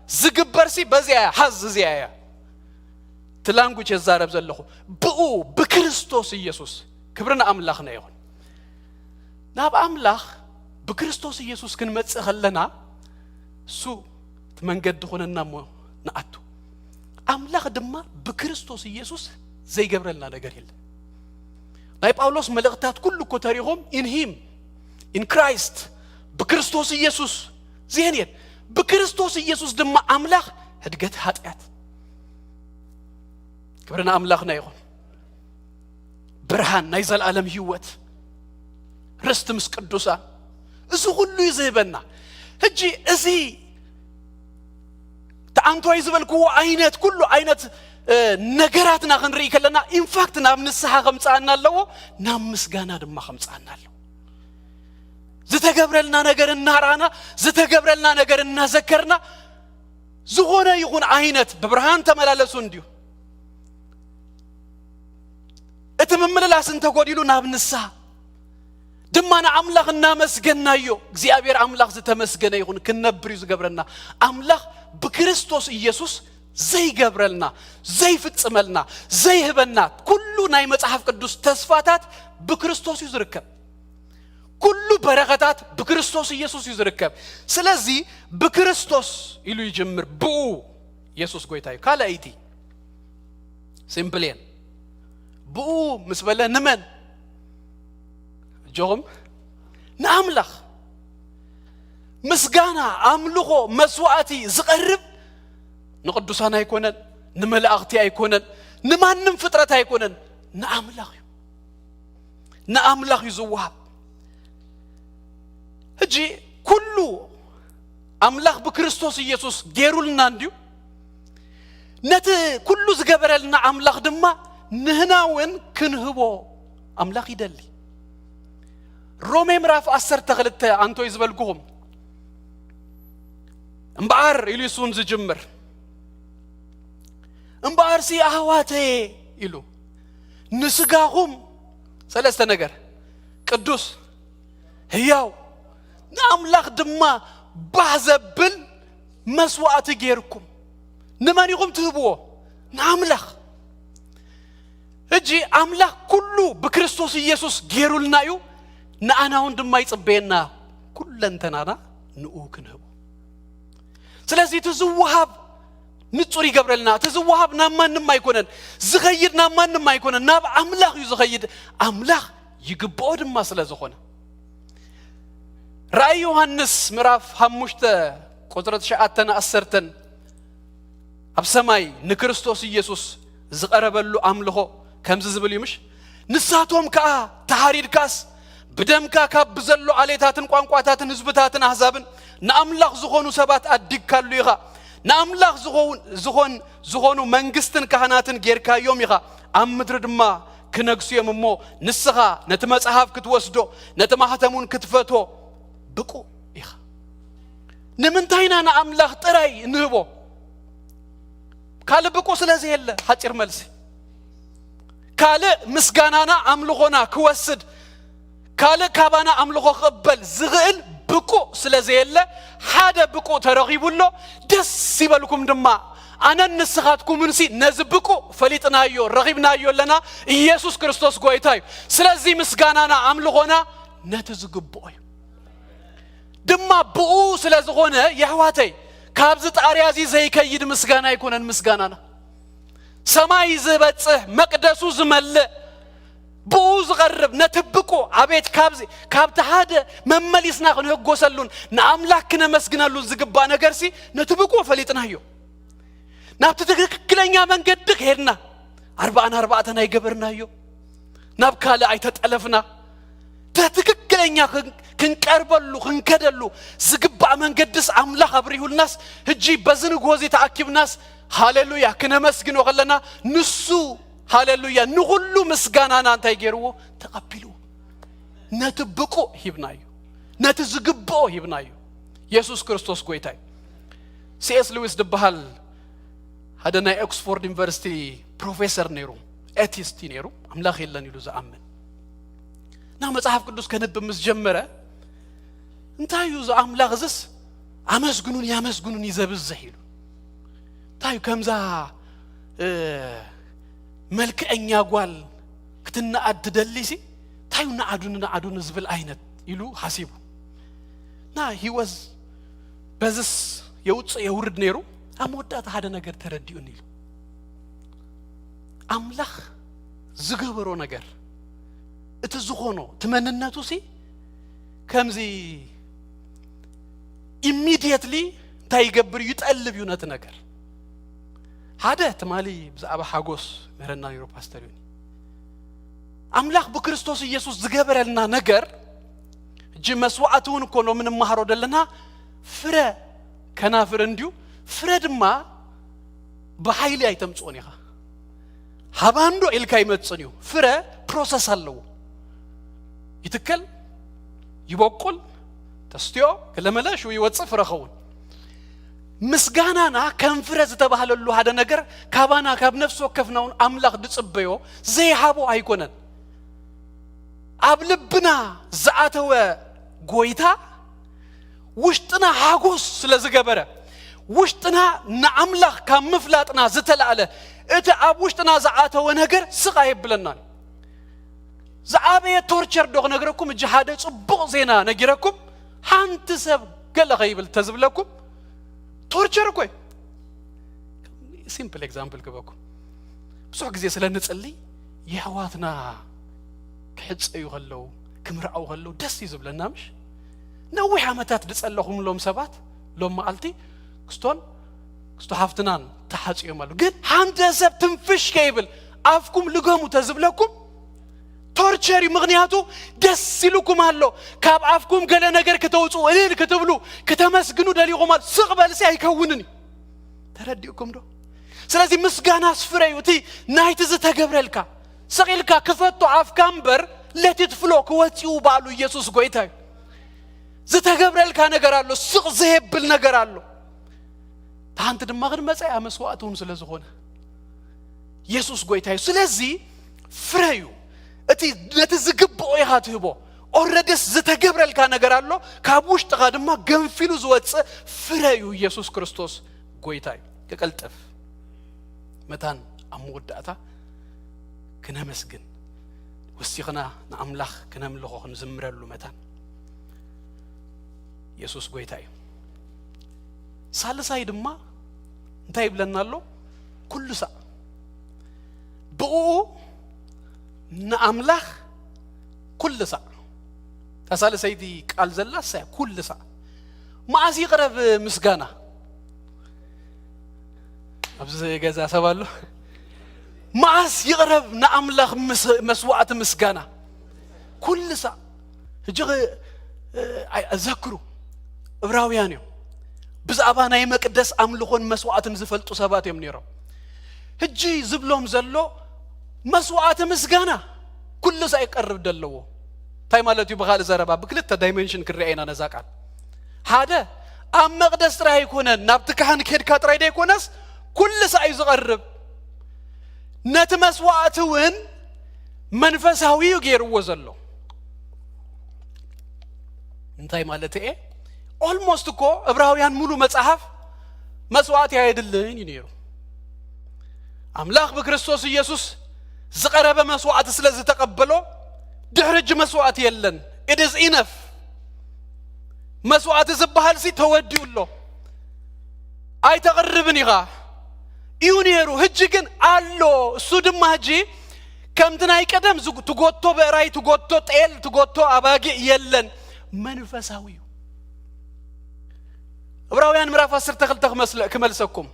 ዝግበር ሲ በዚኣ እያ፣ ሓዝ እዚኣ እያ። እቲ ላንጉጅ የዛረብ ዘለኹ ብኡ ብክርስቶስ ኢየሱስ። ክብሪ ንኣምላኽና ይኹን። ናብ ኣምላኽ ብክርስቶስ ኢየሱስ ክንመጽእ ከለና እሱ እቲ መንገዲ ኾነና እሞ ንኣቱ። ኣምላኽ ድማ ብክርስቶስ ኢየሱስ ዘይገብረልና ነገር የለን። ናይ ጳውሎስ መልእኽታት ኩሉ እኮ ተሪኾም in him, in Christ፣ ብክርስቶስ ኢየሱስ። ዚህን የን ብክርስቶስ ኢየሱስ ድማ ኣምላኽ ሕድገት ኃጢኣት። ክብሪ ንኣምላኽና ይኹን። ብርሃን ናይ ዘለዓለም ህይወት፣ ርስቲ ምስ ቅዱሳን፣ እዚ ኩሉ እዩ ዝህበና። ሕጂ እዚ ተኣንቶይ ዝበልክዎ ዓይነት ኩሉ ዓይነት እ፣ ነገራትና ክንርኢ ከለና ኢንፋክት ናብ ንስሓ ከምፅኣና ኣለዎ፣ ናብ ምስጋና ድማ ከምፅኣና ኣለዎ። ዝተገብረልና ነገር እናርኣና፣ ዝተገብረልና ነገር እናዘከርና፣ ዝኾነ ይኹን ዓይነት ብብርሃን ተመላለሱ እንድዩ። እቲ ምምልላስ እንተጎዲሉ ናብ ንስሓ ድማ ንኣምላኽ እናመስገናዮ፣ እግዚኣብሔር ኣምላኽ ዝተመስገነ ይኹን፣ ክንነብር እዩ ዝገብረና። ኣምላኽ ብክርስቶስ ኢየሱስ ዘይገብረልና፣ ዘይፍጽመልና፣ ዘይህበና ኩሉ ናይ መጽሓፍ ቅዱስ ተስፋታት ብክርስቶስ እዩ ዝርከብ። ኩሉ በረኸታት ብክርስቶስ ኢየሱስ እዩ ዝርከብ። ስለዚ ብክርስቶስ ኢሉ ይጅምር፣ ብኡ ኢየሱስ ጎይታ እዩ። ካልኣይቲ ሲምፕል እየን። ብኡ ምስ በለ ንመን? እጆኹም ንኣምላኽ። ምስጋና፣ ኣምልኾ፣ መስዋዕቲ ዝቐርብ ንቅዱሳን ኣይኮነን፣ ንመላእኽቲ ኣይኮነን፣ ንማንም ፍጥረት ኣይኮነን፣ ንኣምላኽ እዩ። ንኣምላኽ እዩ ዝወሃብ። ሕጂ ኩሉ ኣምላኽ ብክርስቶስ ኢየሱስ ገይሩልና እንድዩ። ነቲ ኩሉ ዝገበረልና ኣምላኽ ድማ ንህና እውን ክንህቦ ኣምላኽ ይደሊ። ሮሜ ምዕራፍ ዓሰርተ ክልተ ኣንቶይ ዝበልኩኹም እምበኣር ኢሉ እሱ እውን ዝጅምር። እምበኣርሲ ኣሕዋተየ ኢሉ ንስጋኹም ሰለስተ ነገር ቅዱስ ህያው ንኣምላኽ ድማ ባህ ዘብል መስዋዕቲ ጌርኩም ንመን ኢኹም ትህብዎ? ንኣምላኽ። ሕጂ ኣምላኽ ኩሉ ብክርስቶስ ኢየሱስ ጌሩልና እዩ። ንኣና እውን ድማ ይጽበየና ኩለንተናና ንኡ ክንህቦ። ስለዚ እቲ ዝወሃብ ንጹር ይገብረልና። እቲ ዝወሃብ ናብ ማንም ኣይኮነን ዝኸይድ፣ ናብ ማንም ኣይኮነን፣ ናብ ኣምላኽ እዩ ዝኸይድ። ኣምላኽ ይግብኦ ድማ ስለ ዝኾነ፣ ራእይ ዮሃንስ ምዕራፍ ሓሙሽተ ቁጽሪ ትሽዓተን ዓሰርተን ኣብ ሰማይ ንክርስቶስ ኢየሱስ ዝቐረበሉ ኣምልኾ ከምዚ ዝብል እዩ፣ ምሽ? "ንሳቶም ከኣ ተሃሪድካስ ብደምካ ካብ ብዘሎ ዓሌታትን ቋንቋታትን ህዝብታትን ኣህዛብን ንኣምላኽ ዝኾኑ ሰባት ኣዲግካሉ ኢኻ። ንኣምላኽ ዝኾን ዝኾኑ መንግስትን ካህናትን ጌርካዮም ኢኻ። ኣብ ምድሪ ድማ ክነግሱ እዮም እሞ፣ ንስኻ ነቲ መጽሓፍ ክትወስዶ፣ ነቲ ማህተም እውን ክትፈቶ ብቁ ኢኻ።" ንምንታይ ኢና ንኣምላኽ ጥራይ እንህቦ? ካልእ ብቁ ስለ ዘየለ፣ ሓጺር መልሲ። ካልእ ምስጋናና ኣምልኾና ክወስድ፣ ካልእ ካባና ኣምልኾ ክቕበል ዝኽእል ብቁ ስለ ዘየለ፣ ሓደ ብቁ ተረኺቡ ኣሎ። ደስ ይበልኩም ድማ፣ ኣነን ንስኻትኩምንሲ ነዚ ብቁ ፈሊጥናዮ፣ ረኺብናዮ ኣለና። ኢየሱስ ክርስቶስ ጎይታ እዩ። ስለዚ ምስጋናና ኣምልኾና ነቲ ዝግብኦ እዩ። ድማ ብኡ ስለ ዝኾነ፣ የሕዋተይ፣ ካብዚ ጣርያ እዚ ዘይከይድ ምስጋና ኣይኮነን ምስጋናና። ሰማይ ዝበጽሕ፣ መቅደሱ ዝመልእ፣ ብኡ ዝቐርብ፣ ነቲ ብቁ፣ ኣቤት፣ ካብዚ፣ ካብቲ ሓደ መመሊስና ክንህጎሰሉን ንኣምላኽ ክነመስግነሉን ዝግባእ ነገርሲ፣ ነቲ ብቁ ፈሊጥናዮ። ናብቲ ትክክለኛ መንገዲ ከይድና፣ ኣርባኣን ኣርባዕተን ኣይገበርናዮ፣ ናብ ካልእ ኣይተጠለፍና። ትክክለኛ ክን-፣ ክንቀርበሉ፣ ክንከደሉ ዝግባእ መንገድስ ኣምላኽ ኣብሪሁልናስ፣ ሕጂ በዚ ንግሆ እዚ ተኣኪብናስ፣ ሃሌሉያ፣ ክነመስግኖ ከለና፣ ንሱ፣ ሃሌሉያ፣ ንኹሉ ምስጋናና እንታይ ገይርዎ? ተቐቢልዎ። ነቲ ብቁዕ ሂብናዮ፣ ነቲ ዝግብኦ ሂብናዮ። የሱስ ክርስቶስ ጎይታ እዩ። ሲ ኤስ ሉዊስ ዝበሃል ሓደ ናይ ኦክስፎርድ ዩኒቨርሲቲ ፕሮፌሰር ነይሩ፣ ኤቲስት እዩ ነይሩ፣ ኣምላኽ የለን ኢሉ ዝኣምን። እና መጽሓፍ ቅዱስ ከንብብ ምስ ጀመረ፣ "እንታይ እዩ እዚ ኣምላኽ እዝስ? ኣመስግኑኒ፣ ኣመስግኑኒ ዘብዝሕ" ኢሉ። እንታይ እዩ ከምዛ፣ እ፣ መልክዐኛ ጓል ክትነኣድ ትደሊሲ? እንታይ እዩ ነኣዱኒ፣ ነኣዱኒ ዝብል ዓይነት ኢሉ ሓሲቡ። እና ሂወዝ በዝስ የውፅእ የውርድ ነይሩ፣ ኣብ መወዳእታ ሓደ ነገር ተረዲኡኒ ኢሉ። ኣምላኽ ዝገበሮ ነገር፣ እቲ ዝኾኖ፣ እቲ መንነቱ ሲ ከምዚ ኢሚድየትሊ እንታይ ይገብር እዩ? ይጠልብ እዩ ነቲ ነገር። ሓደ ትማሊ ብዛዕባ ሓጎስ ምህረና ነይሩ ፓስተር ዮኒ። ኣምላኽ ብክርስቶስ ኢየሱስ ዝገበረልና ነገር፣ እጂ መስዋዕቲ እውን እኮ ሎሚ ንመሃሮ ዘለና፣ ፍረ ከናፍር እንድዩ። ፍረ ድማ ብሓይሊ ኣይተምጽኦን ኢኻ። ሃባንዶ ኢልካ ይመጽን እዩ። ፍረ ፕሮሰስ ኣለዎ። ይትከል፣ ይበቁል፣ ተስትዮ፣ ገለመለ፣ ሽው ይወጽእ፣ ፍረ ኸውን። ምስጋናና ከም ፍረ ዝተባህለሉ ሓደ ነገር ካባና፣ ካብ ነፍሲ ወከፍና እውን ኣምላኽ ዝጽበዮ ዘይሃቦ ኣይኮነን። ኣብ ልብና ዝኣተወ ጎይታ ውሽጥና ሓጎስ ስለ ዝገበረ፣ ውሽጥና ንኣምላኽ ካብ ምፍላጥና ዝተላእለ፣ እቲ ኣብ ውሽጥና ዝኣተወ ነገር ስቕ ኣየብለናን። ዝዓበየ ቶርቸር ዶ ክነግረኩም? እጂ ሓደ ጽቡቕ ዜና ነጊረኩም፣ ሓንቲ ሰብ ገለ ከይብል ተዝብለኩም፣ ቶርቸር እኮ እዩ። ሲምፕል ኤግዛምፕል ክበኩም። ብዙሕ ግዜ ስለ ንጽሊ፣ የሕዋትና ክሕጸዩ ከለዉ፣ ክምርዓው ከለዉ ደስ እዩ ዝብለና፣ ምሽ? ነዊሕ ዓመታት ዝጸለኹምሎም ሰባት ሎም መዓልቲ ክስቶን ክስቶ ሓፍትናን ተሓጽዮም ኣለዉ። ግን ሓደ ሰብ ትንፍሽ ከይብል ኣፍኩም ልገሙ ተዝብለኩም፣ ቶርቸር እዩ። ምኽንያቱ ደስ ኢሉኩም ኣሎ። ካብ ኣፍኩም ገለ ነገር ክተውጽኡ፣ እልል ክትብሉ፣ ክተመስግኑ ደሊኹም ኣሎ። ስቕ በልሲ ኣይከውንን እዩ። ተረዲእኩም ዶ? ስለዚ ምስጋናስ ፍረ እዩ፣ እቲ ናይቲ ዝተገብረልካ። ስቕ ኢልካ ክፈቶ ኣፍካ እምበር፣ let it flow፣ ክወጽኡ ባሉ ኢየሱስ ጎይታ እዩ። ዝተገብረልካ ነገር ኣሎ፣ ስቕ ዘየብል ነገር ኣሎ። እታ ሓንቲ ድማ ግን መጻኢ መስዋእቲ እውን ስለ ዝኾነ፣ የሱስ ጎይታ እዩ። ስለዚ ፍረ እዩ። እቲ ነቲ ዝግብኦ ኢኻ ትህቦ። ኦረደስ ዝተገብረልካ ነገር ኣሎ፣ ካብ ውሽጥኻ ድማ ገንፊሉ ዝወጽእ ፍረ እዩ። ኢየሱስ ክርስቶስ ጎይታ እዩ። ክቀልጥፍ መታን ኣብ መወዳእታ ክነመስግን፣ ወሲኽና ንኣምላኽ ክነምልኾ ክንዝምረሉ መታን። የሱስ ጎይታ እዩ። ሳልሳይ ድማ እንታይ ይብለና ኣሎ? ኩሉ ሳዕ ብኡ ንኣምላኽ ኩሉ ሳዕ። እታ ሳልሰይቲ ቃል ዘላ እሳ እያ፣ ኩሉ ሳዕ። መዓስ ይቕረብ ምስጋና? ኣብዚ ገዛ ሰብ ኣሎ? መዓስ ይቕረብ ንኣምላኽ ምስ-፣ መስዋዕቲ ምስጋና? ኩሉ ሳዕ። ሕጂ ኸ-፣ እ፣ ኣይ-፣ ዘክሩ፣ እብራውያን እዮም። ብዛዕባ ናይ መቅደስ ኣምልኾን መስዋዕትን ዝፈልጡ ሰባት እዮም ነይሮም። ሕጂ ዝብሎም ዘሎ መስዋዕቲ ምስጋና ኩሉ ሳዕ ይቀርብ ደለዎ። እንታይ ማለት እዩ? ብኻልእ ዘረባ ብክልተ ዳይሜንሽን ክንሪኣ ኢና ነዛ ቃል። ሓደ፣ ኣብ መቅደስ ጥራይ ኣይኮነን፣ ናብቲ ካህን ከድካ ጥራይ ደይኮነስ ኩሉ ሳዕ እዩ ዝቐርብ። ነቲ መስዋዕቲ እውን መንፈሳዊ እዩ ገይርዎ ዘሎ። እንታይ ማለት እየ? ኦልሞስት እኮ እብራውያን ሙሉ መጽሓፍ መስዋዕቲ ኣየድልን እዩ ነይሩ። ኣምላኽ ብክርስቶስ ኢየሱስ ዝቐረበ መስዋዕቲ ስለ ዝተቐበሎ ድሕሪ እጂ መስዋዕቲ የለን። It is enough። መስዋዕቲ ዝበሃል ሲ ተወዲኡ ኣሎ። ኣይተቕርብን ኢኻ እዩ ነይሩ። ሕጂ ግን ኣሎ። እሱ ድማ ሕጂ ከምቲ ናይ ቀደም ዝግ-፣ ትጎቶ ብዕራይ፣ ትጎቶ ጤል፣ ትጎቶ ኣባጊዕ የለን። መንፈሳዊ እዩ። ዕብራውያን ምዕራፍ ዓሰርተ ክልተ ክመስለ-፣ ክመልሰኩም።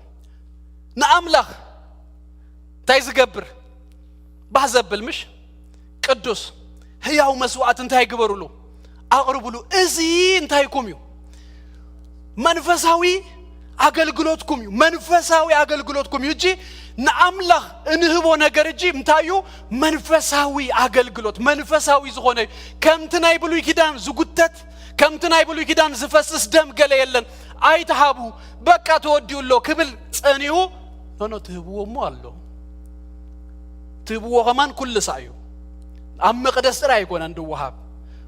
ንኣምላኽ እንታይ ዝገብር? ባህ ዘብል ምሽ? ቅዱስ ህያው መስዋዕት እንታይ ግበሩሉ? ኣቕርቡሉ። እዚ እንታይኩም እዩ? መንፈሳዊ ኣገልግሎትኩም እዩ። መንፈሳዊ ኣገልግሎትኩም እዩ። እጂ ንኣምላኽ እንህቦ ነገር እጂ እንታይ እዩ? መንፈሳዊ ኣገልግሎት፣ መንፈሳዊ ዝኾነ እዩ። ከምቲ ናይ ብሉይ ኪዳን ዝጉተት፣ ከምቲ ናይ ብሉይ ኪዳን ዝፈስስ ደም ገለ የለን። ኣይትሃቡ፣ በቃ ተወዲኡ ኣሎ ክብል ጸኒሁ፣ ኖ፣ ኖ፣ ትህብዎ እሞ ኣሎ። ትህብዎ ከማን ኩሉ ሳዕ እዩ። ኣብ መቅደስ ጥራይ ኣይኮነን ድወሃብ።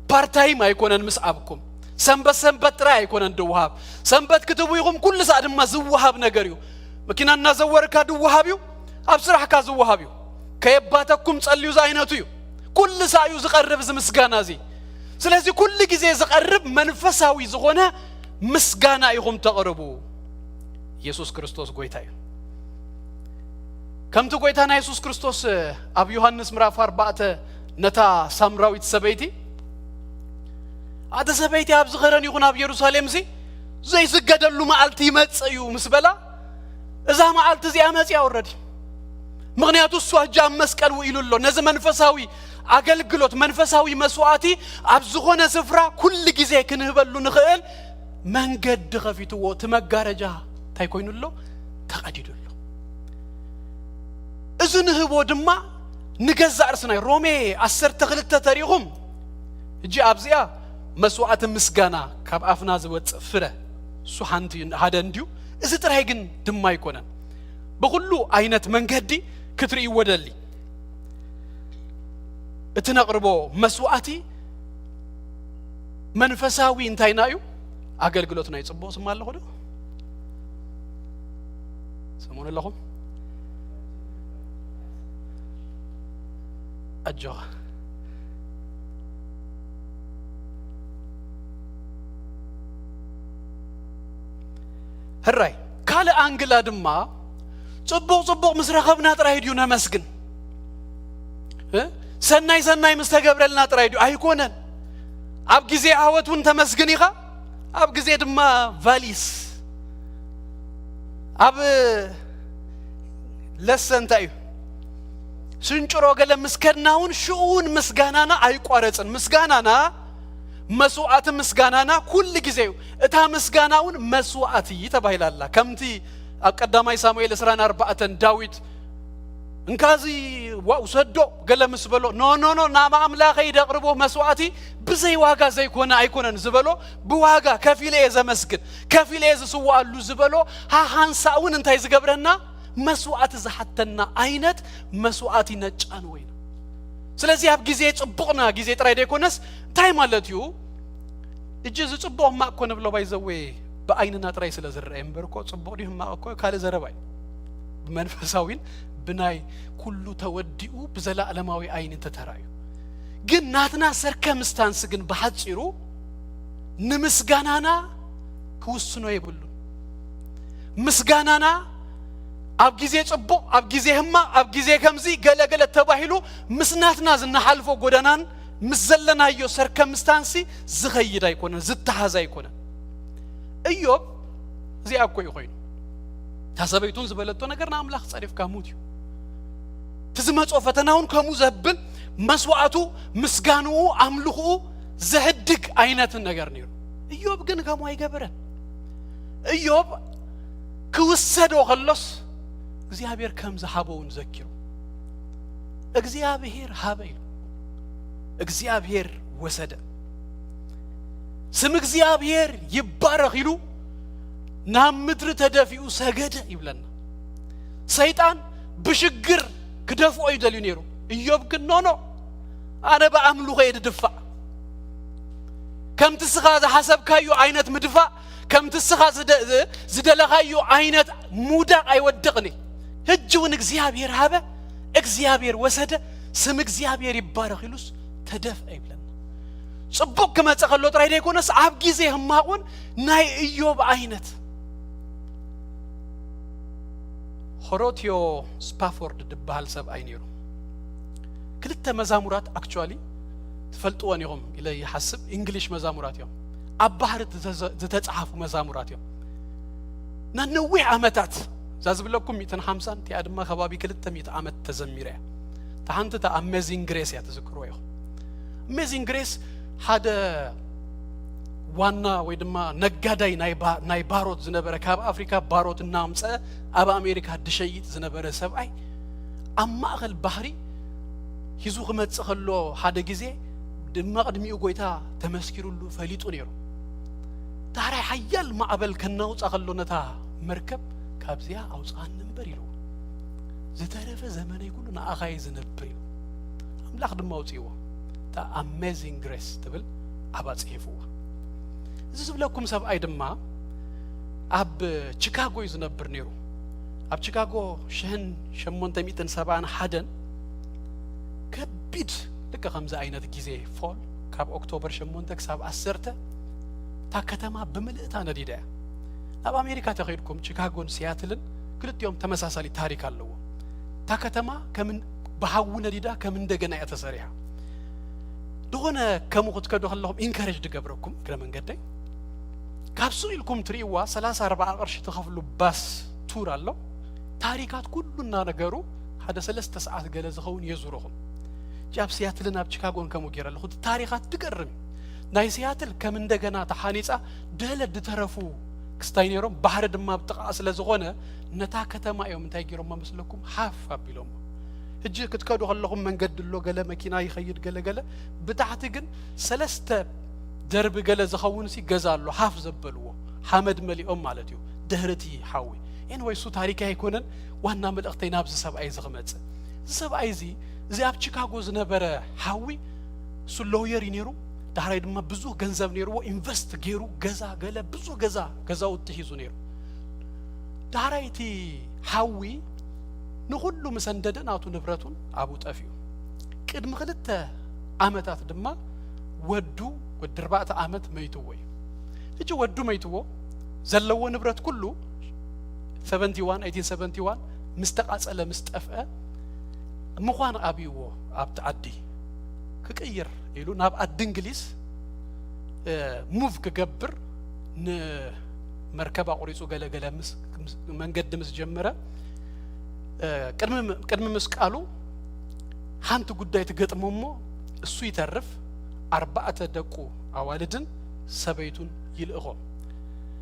ፓርታይም ኣይኮነን ምስ ኣብኩም። ሰንበት ሰንበት ጥራይ ኣይኮነን ድወሃብ። ሰንበት ክትህቡ ኢኹም፣ ኩሉ ሳዕ ድማ ዝወሃብ ነገር እዩ። መኪና እናዘወርካ ድወሃብ እዩ፣ ኣብ ስራሕካ ዝወሃብ እዩ። ከየባተኩም ጸልዩ ዝኣይነቱ እዩ። ኩሉ ሳዕ እዩ ዝቐርብ እዚ ምስጋና እዚ። ስለዚ ኩሉ ግዜ ዝቐርብ መንፈሳዊ ዝኾነ ምስጋና ኢኹም ተቕርቡ። ኢየሱስ ክርስቶስ ጎይታ እዩ። ከምቲ ጎይታና የሱስ ክርስቶስ ኣብ ዮሃንስ ምዕራፍ ኣርባዕተ ነታ ሳምራዊት ሰበይቲ፣ "ኣቲ ሰበይቲ፣ ኣብዚ ኸረን ይኹን ኣብ የሩሳሌም እዚ ዘይስገደሉ መዓልቲ ይመጽእ እዩ" ምስ በላ፣ እዛ መዓልቲ እዚኣ መጺኣ ኦረዲ። ምኽንያቱ እሱ ሕጂ ኣብ መስቀል ውኢሉ ኣሎ። ነዚ መንፈሳዊ ኣገልግሎት፣ መንፈሳዊ መስዋዕቲ ኣብ ዝኾነ ስፍራ ኩሉ ግዜ ክንህበሉ ንኽእል መንገዲ ኸፊትዎ፣ እቲ መጋረጃ እንታይ ኮይኑ ኣሎ? ተቐዲዱ ኣሎ። እዚ ንህቦ ድማ ንገዛእ ርእስና እዩ። ሮሜ ዓሰርተ ክልተ ተሪኹም፣ ሕጂ ኣብዚኣ መስዋዕቲ ምስጋና ካብ ኣፍና ዝወጽእ ፍረ፣ እሱ ሓንቲ ሓደ እንድዩ። እዚ ጥራይ ግን ድማ ኣይኮነን። ብኹሉ ዓይነት መንገዲ ክትርእይዎ ደሊ። እቲ ነቕርቦ መስዋዕቲ መንፈሳዊ እንታይና እዩ? ኣገልግሎትና እዩ። ጽቡቕ ስማ ኣለኹ ዶ? ሰሙን ኣለኹም? ኣጆኻ። ሕራይ፣ ካልእ ኣንግላ ድማ ጽቡቕ ጽቡቕ ምስ ረኸብና ጥራይ ድዩ ነመስግን? እ? ሰናይ ሰናይ ምስ ተገብረልና ጥራይ ድዩ? ኣይኮነን። ኣብ ግዜ ዓወት እውን ተመስግን ኢኻ፣ ኣብ ግዜ ድማ ቫሊስ፣ ኣብ ለሰ እንታይ እዩ? ስንጭሮ ገለ ምስ ከድና እውን ሽኡ እውን ምስጋናና ኣይቋረጽን። ምስጋናና፣ መስዋዕቲ ምስጋናና ኩሉ ግዜ እዩ። እታ ምስጋና እውን መስዋዕቲ ተባሂላ ኣላ። ከምቲ ኣብ ቀዳማይ ሳሙኤል ዕስራን ኣርባዕተን ዳዊት "እንካዚ ዋ-፣ ውሰዶ" ገለ ምስ በሎ፣ "ኖ፣ ኖ፣ ኖ፣ ናብ ኣምላኸይ ደቕርቦ መስዋዕቲ ብዘይ ዋጋ ዘይኮነ ኣይኮነን" ዝበሎ፣ "ብዋጋ ከፊለ እየ ዘመስግን፣ ከፊለ እየ ዝስዋኣሉ" ዝበሎ፣ ሃ-፣ ሃንሳእ እውን እንታይ ዝገብረና? መስዋዕቲ ዝሓተና ዓይነት መስዋዕቲ ነጫንዎ ኢና። ስለዚ ኣብ ግዜ ጽቡቕና ግዜ ጥራይ ደይኮነስ፣ እንታይ ማለት እዩ? እጂ እዚ ጽቡቕ ሕማቕ እኮ ንብሎ፣ ባይዘዌ ብኣይንና ጥራይ ስለ ዝረአ እምበር እኮ ጽቡቕ ድዩ ሕማቕ እኮ ካልእ ዘረባ እዩ። ብመንፈሳዊን ብናይ ኩሉ ተወዲኡ ብዘላእለማዊ ኣይኒ እንተተራእዩ። ግን ናትና ሰርከምስታንስ ግን ብሓጺሩ ንምስጋናና ክውስኖ የብሉን። ምስጋናና ኣብ ግዜ ጽቡቕ፣ ኣብ ግዜ ህማቕ፣ ኣብ ግዜ ከምዚ ገለ ገለ ተባሂሉ ምስ ናትና ዝነሓልፎ ጎደናን ምስ ዘለናዮ ሰርከምስታንሲ ዝኸይድ ኣይኮነን፣ ዝተሓዝ ኣይኮነን። እዮብ እዚኣ እኮ እዩ ኮይኑ። እታ ሰበይቱን ዝበለቶ ነገር ንኣምላኽ ጸሪፍካ ሙት እዩ። እቲ ዝመጾ ፈተና እውን ከምኡ ዘብል መስዋዕቱ፣ ምስጋንኡ፣ ኣምልኽኡ ዘህድግ ኣይነትን ነገር ነይሩ። እዮብ ግን ከምኡ ኣይገበረን። እዮብ ክውሰዶ ከሎስ እግዚኣብሔር ከም ዝሃቦ እውን ዘኪሩ እግዚኣብሔር ሃበ ኢሉ እግዚኣብሔር ወሰደ። ስም እግዚኣብሔር ይባረኽ ኢሉ ናብ ምድሪ ተደፊኡ ሰገደ ይብለና። ሰይጣን ብሽግር ክደፍኦ ይደልዩ ነይሩ። እዮብ ግን ኖኖ ኣነ ብኣምልኾ እየ ድድፋእ። ከምቲ ስኻ ዝሓሰብካዮ ዓይነት ምድፋእ፣ ከምቲ ስኻ ዝደ- ዝደለኻዮ ዓይነት ምውዳቕ ኣይወድቕን እየ። ሕጂ እውን እግዚኣብሔር ሃበ፣ እግዚኣብሔር ወሰደ፣ ስም እግዚኣብሔር ይባረኽ ኢሉስ ተደፍአ ይብለና። ጽቡቕ ክመጽእ ከሎ ጥራይ ዘይኮነስ ኣብ ግዜ ህማቑን ናይ እዮብ ዓይነት። ሆሮትዮ ስፓፎርድ ድበሃል ሰብኣይ ነይሩ። ክልተ መዛሙራት ኣክቹዋሊ ትፈልጥወን ኢኹም ኢለ ይሓስብ። እንግሊሽ መዛሙራት እዮም፣ ኣብ ባሕሪ ዝተዘ- ዝተጻሓፉ መዛሙራት እዮም። ነነዊሕ ዓመታት፣ እዛ ዝብለኩም ሚእትን ሓምሳን፣ እቲኣ ድማ ከባቢ ክልተ ሚእቲ ዓመት ተዘሚረ እያ። እታ ሓንቲ እታ ኣሜዚንግ ግሬስ እያ፣ ትዝክርዎ ኢኹም። ኣሜዚንግ ግሬስ ሓደ ዋና ወይ ድማ ነጋዳይ ናይ ባ- ናይ ባሮት ዝነበረ፣ ካብ ኣፍሪካ ባሮት እናምፀ ኣብ ኣሜሪካ ድሸይጥ ዝነበረ ሰብኣይ ኣብ ማእኸል ባሕሪ ሒዙ ክመጽእ ከሎ ሓደ ግዜ ድማ ቅድሚኡ ጎይታ ተመስኪሩሉ ፈሊጡ ነይሩ። ዳሕራይ ሓያል ማዕበል ከናውጻ ከሎ ነታ መርከብ ካብዚኣ ኣውጽኣኒ እምበር ኢልዎ። ዝተረፈ ዘመነይ ኩሉ ንኣኻ እየ ዝነብር ኢሉ። ኣምላኽ ድማ ኣውጽእዎ። እታ ኣሜዚንግ ግሬስ ትብል ኣብኣ ጽሒፍዋ። እዚ ዝብለኩም ሰብኣይ ድማ ኣብ ቺካጎ እዩ ዝነብር ነይሩ። ኣብ ቺካጎ ሽሕን ሸሞንተ ሚእትን ሰብዓን ሓደን ከቢድ ልክ ከምዚ ዓይነት ግዜ ፎል ካብ ኦክቶበር ሸሞንተ ክሳብ ዓሰርተ እታ ከተማ ብምልእታ ነዲዳ እያ። ናብ ኣሜሪካ ተኸይድኩም ቺካጎን ሲያትልን ክልቲኦም ተመሳሳሊ ታሪክ ኣለዎ። እታ ከተማ ከም ብሃዊ ነዲዳ ከም እንደገና እያ ተሰሪሓ። ዝኾነ ከምኡ ክትከዱ ከለኹም ኢንከሬጅ ድገብረኩም እግረ መንገደይ። ካብ ሱቕ ኢልኩም ትርእይዋ ሰላሳ ኣርባዓ ቅርሺ ትኸፍሉ ባስ ቱር ኣሎ። ታሪካት ኩሉ እናነገሩ ሓደ ሰለስተ ሰዓት ገለ ዝኸውን የዙረኹም። ኣብ ሲያትልን ኣብ ቺካጎን ከምኡ ገይረ ኣለኹ። እቲ ታሪካት ድገርም እዩ። ናይ ሲያትል ከም እንደገና ተሓኒፃ ደለ ድተረፉ ክስታይ ነይሮም፣ ባሕሪ ድማ ኣብ ጥቓ ስለ ዝኾነ ነታ ከተማ እዮም እንታይ ገይሮማ መስለኩም? ሃፍ ኣቢሎም። ሕጂ ክትከዱ ከለኹም መንገዲ ኣሎ፣ ገለ መኪና ይኸይድ፣ ገለ ገለ። ብታሕቲ ግን ሰለስተ ደርቢ ገለ ዝኸውን ሲ ገዛ ኣሎ፣ ሃፍ ዘበልዎ፣ ሓመድ መሊኦም ማለት እዩ፣ ድሕሪ እቲ ሓዊ። ኤንወይ፣ እሱ ታሪክ ኣይኮነን፣ ዋና መልእኽተይ ናብዚ ሰብኣይ እዚ ክመጽእ። እዚ ሰብኣይ እዚ፣ እዚ ኣብ ቺካጎ ዝነበረ ሓዊ፣ እሱ ሎየር እዩ ነይሩ፣ ዳሕራይ ድማ ብዙሕ ገንዘብ ነይርዎ፣ ኢንቨስት ገይሩ፣ ገዛ ገለ፣ ብዙሕ ገዛ፣ ገዛውቲ ሒዙ ነይሩ። ዳሕራይ እቲ ሓዊ ንኹሉ ምስ ኣንደደ፣ ናቱ ንብረቱን ኣብኡ ጠፊኡ። ቅድሚ ክልተ ዓመታት ድማ ወዱ፣ ወዲ ኣርባዕተ ዓመት መይትዎ እዩ። ሕጂ ወዱ መይትዎ፣ ዘለዎ ንብረት ኩሉ ሰቨንቲ ዋን፣ ኤይቲን ሰቨንቲ ዋን ምስ ተቓጸለ፣ ምስ ጠፍአ፣ ምዃን ኣብይዎ ኣብቲ ዓዲ ክቅይር ኢሉ ናብ ዓዲ እንግሊዝ፣ እ፣ ሙቭ ክገብር ንመርከብ ኣቑሪጹ ገለ ገለ ምስ፣ ምስ፣ መንገዲ ምስ ጀመረ፣ እ፣ ቅድሚ ም-፣ ቅድሚ ምስቃሉ ሓንቲ ጉዳይ ትገጥሞ እሞ እሱ ይተርፍ፣ ኣርባዕተ ደቁ ኣዋልድን ሰበይቱን ይልእኾም።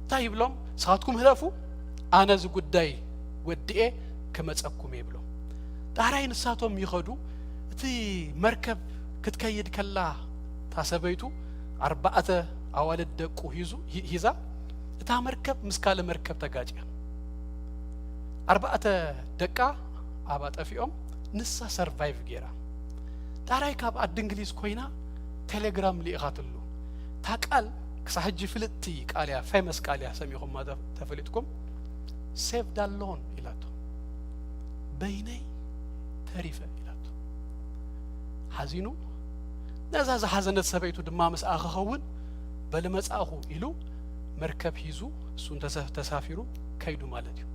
እንታይ ይብሎም? "ንስኻትኩም ህለፉ፣ ኣነ እዚ ጉዳይ ወዲኤ ክመጸኩም" ይብሎም። ዳሕራይ ንሳቶም ይኸዱ። እቲ መርከብ ክትከይድ ከላ፣ እታ ሰበይቱ ኣርባዕተ ኣዋልድ ደቁ ሂዙ፣ ሂ-፣ ሂዛ፣ እታ መርከብ ምስ ካልእ መርከብ ተጋጭያ። ኣርባዕተ ደቃ ኣብኣ ጠፊኦም፣ ንሳ ሰርቫይቭ ገይራ። ዳሕራይ ካብ ዓዲ እንግሊዝ ኮይና ቴሌግራም ልኢኻትሉ። እታ ቃል ክሳብ ሕጂ ፍልጥቲ ቃል እያ፣ ፌመስ ቃል እያ፣ ሰሚዕኹማ ተ-፣ ተፈሊጥኩም። "ሴቭድ ኣሎን" ኢላቶ። "በይነይ ተሪፈ" ኢላቶ። ሓዚኑ፣ ነዛ ዝሓዘነት ሰበይቱ ድማ ምስኣ ክኸውን፣ "በሊ መጻእኹ" ኢሉ መርከብ ሒዙ፣ እሱን ተሰ-፣ ተሳፊሩ ከይዱ ማለት እዩ።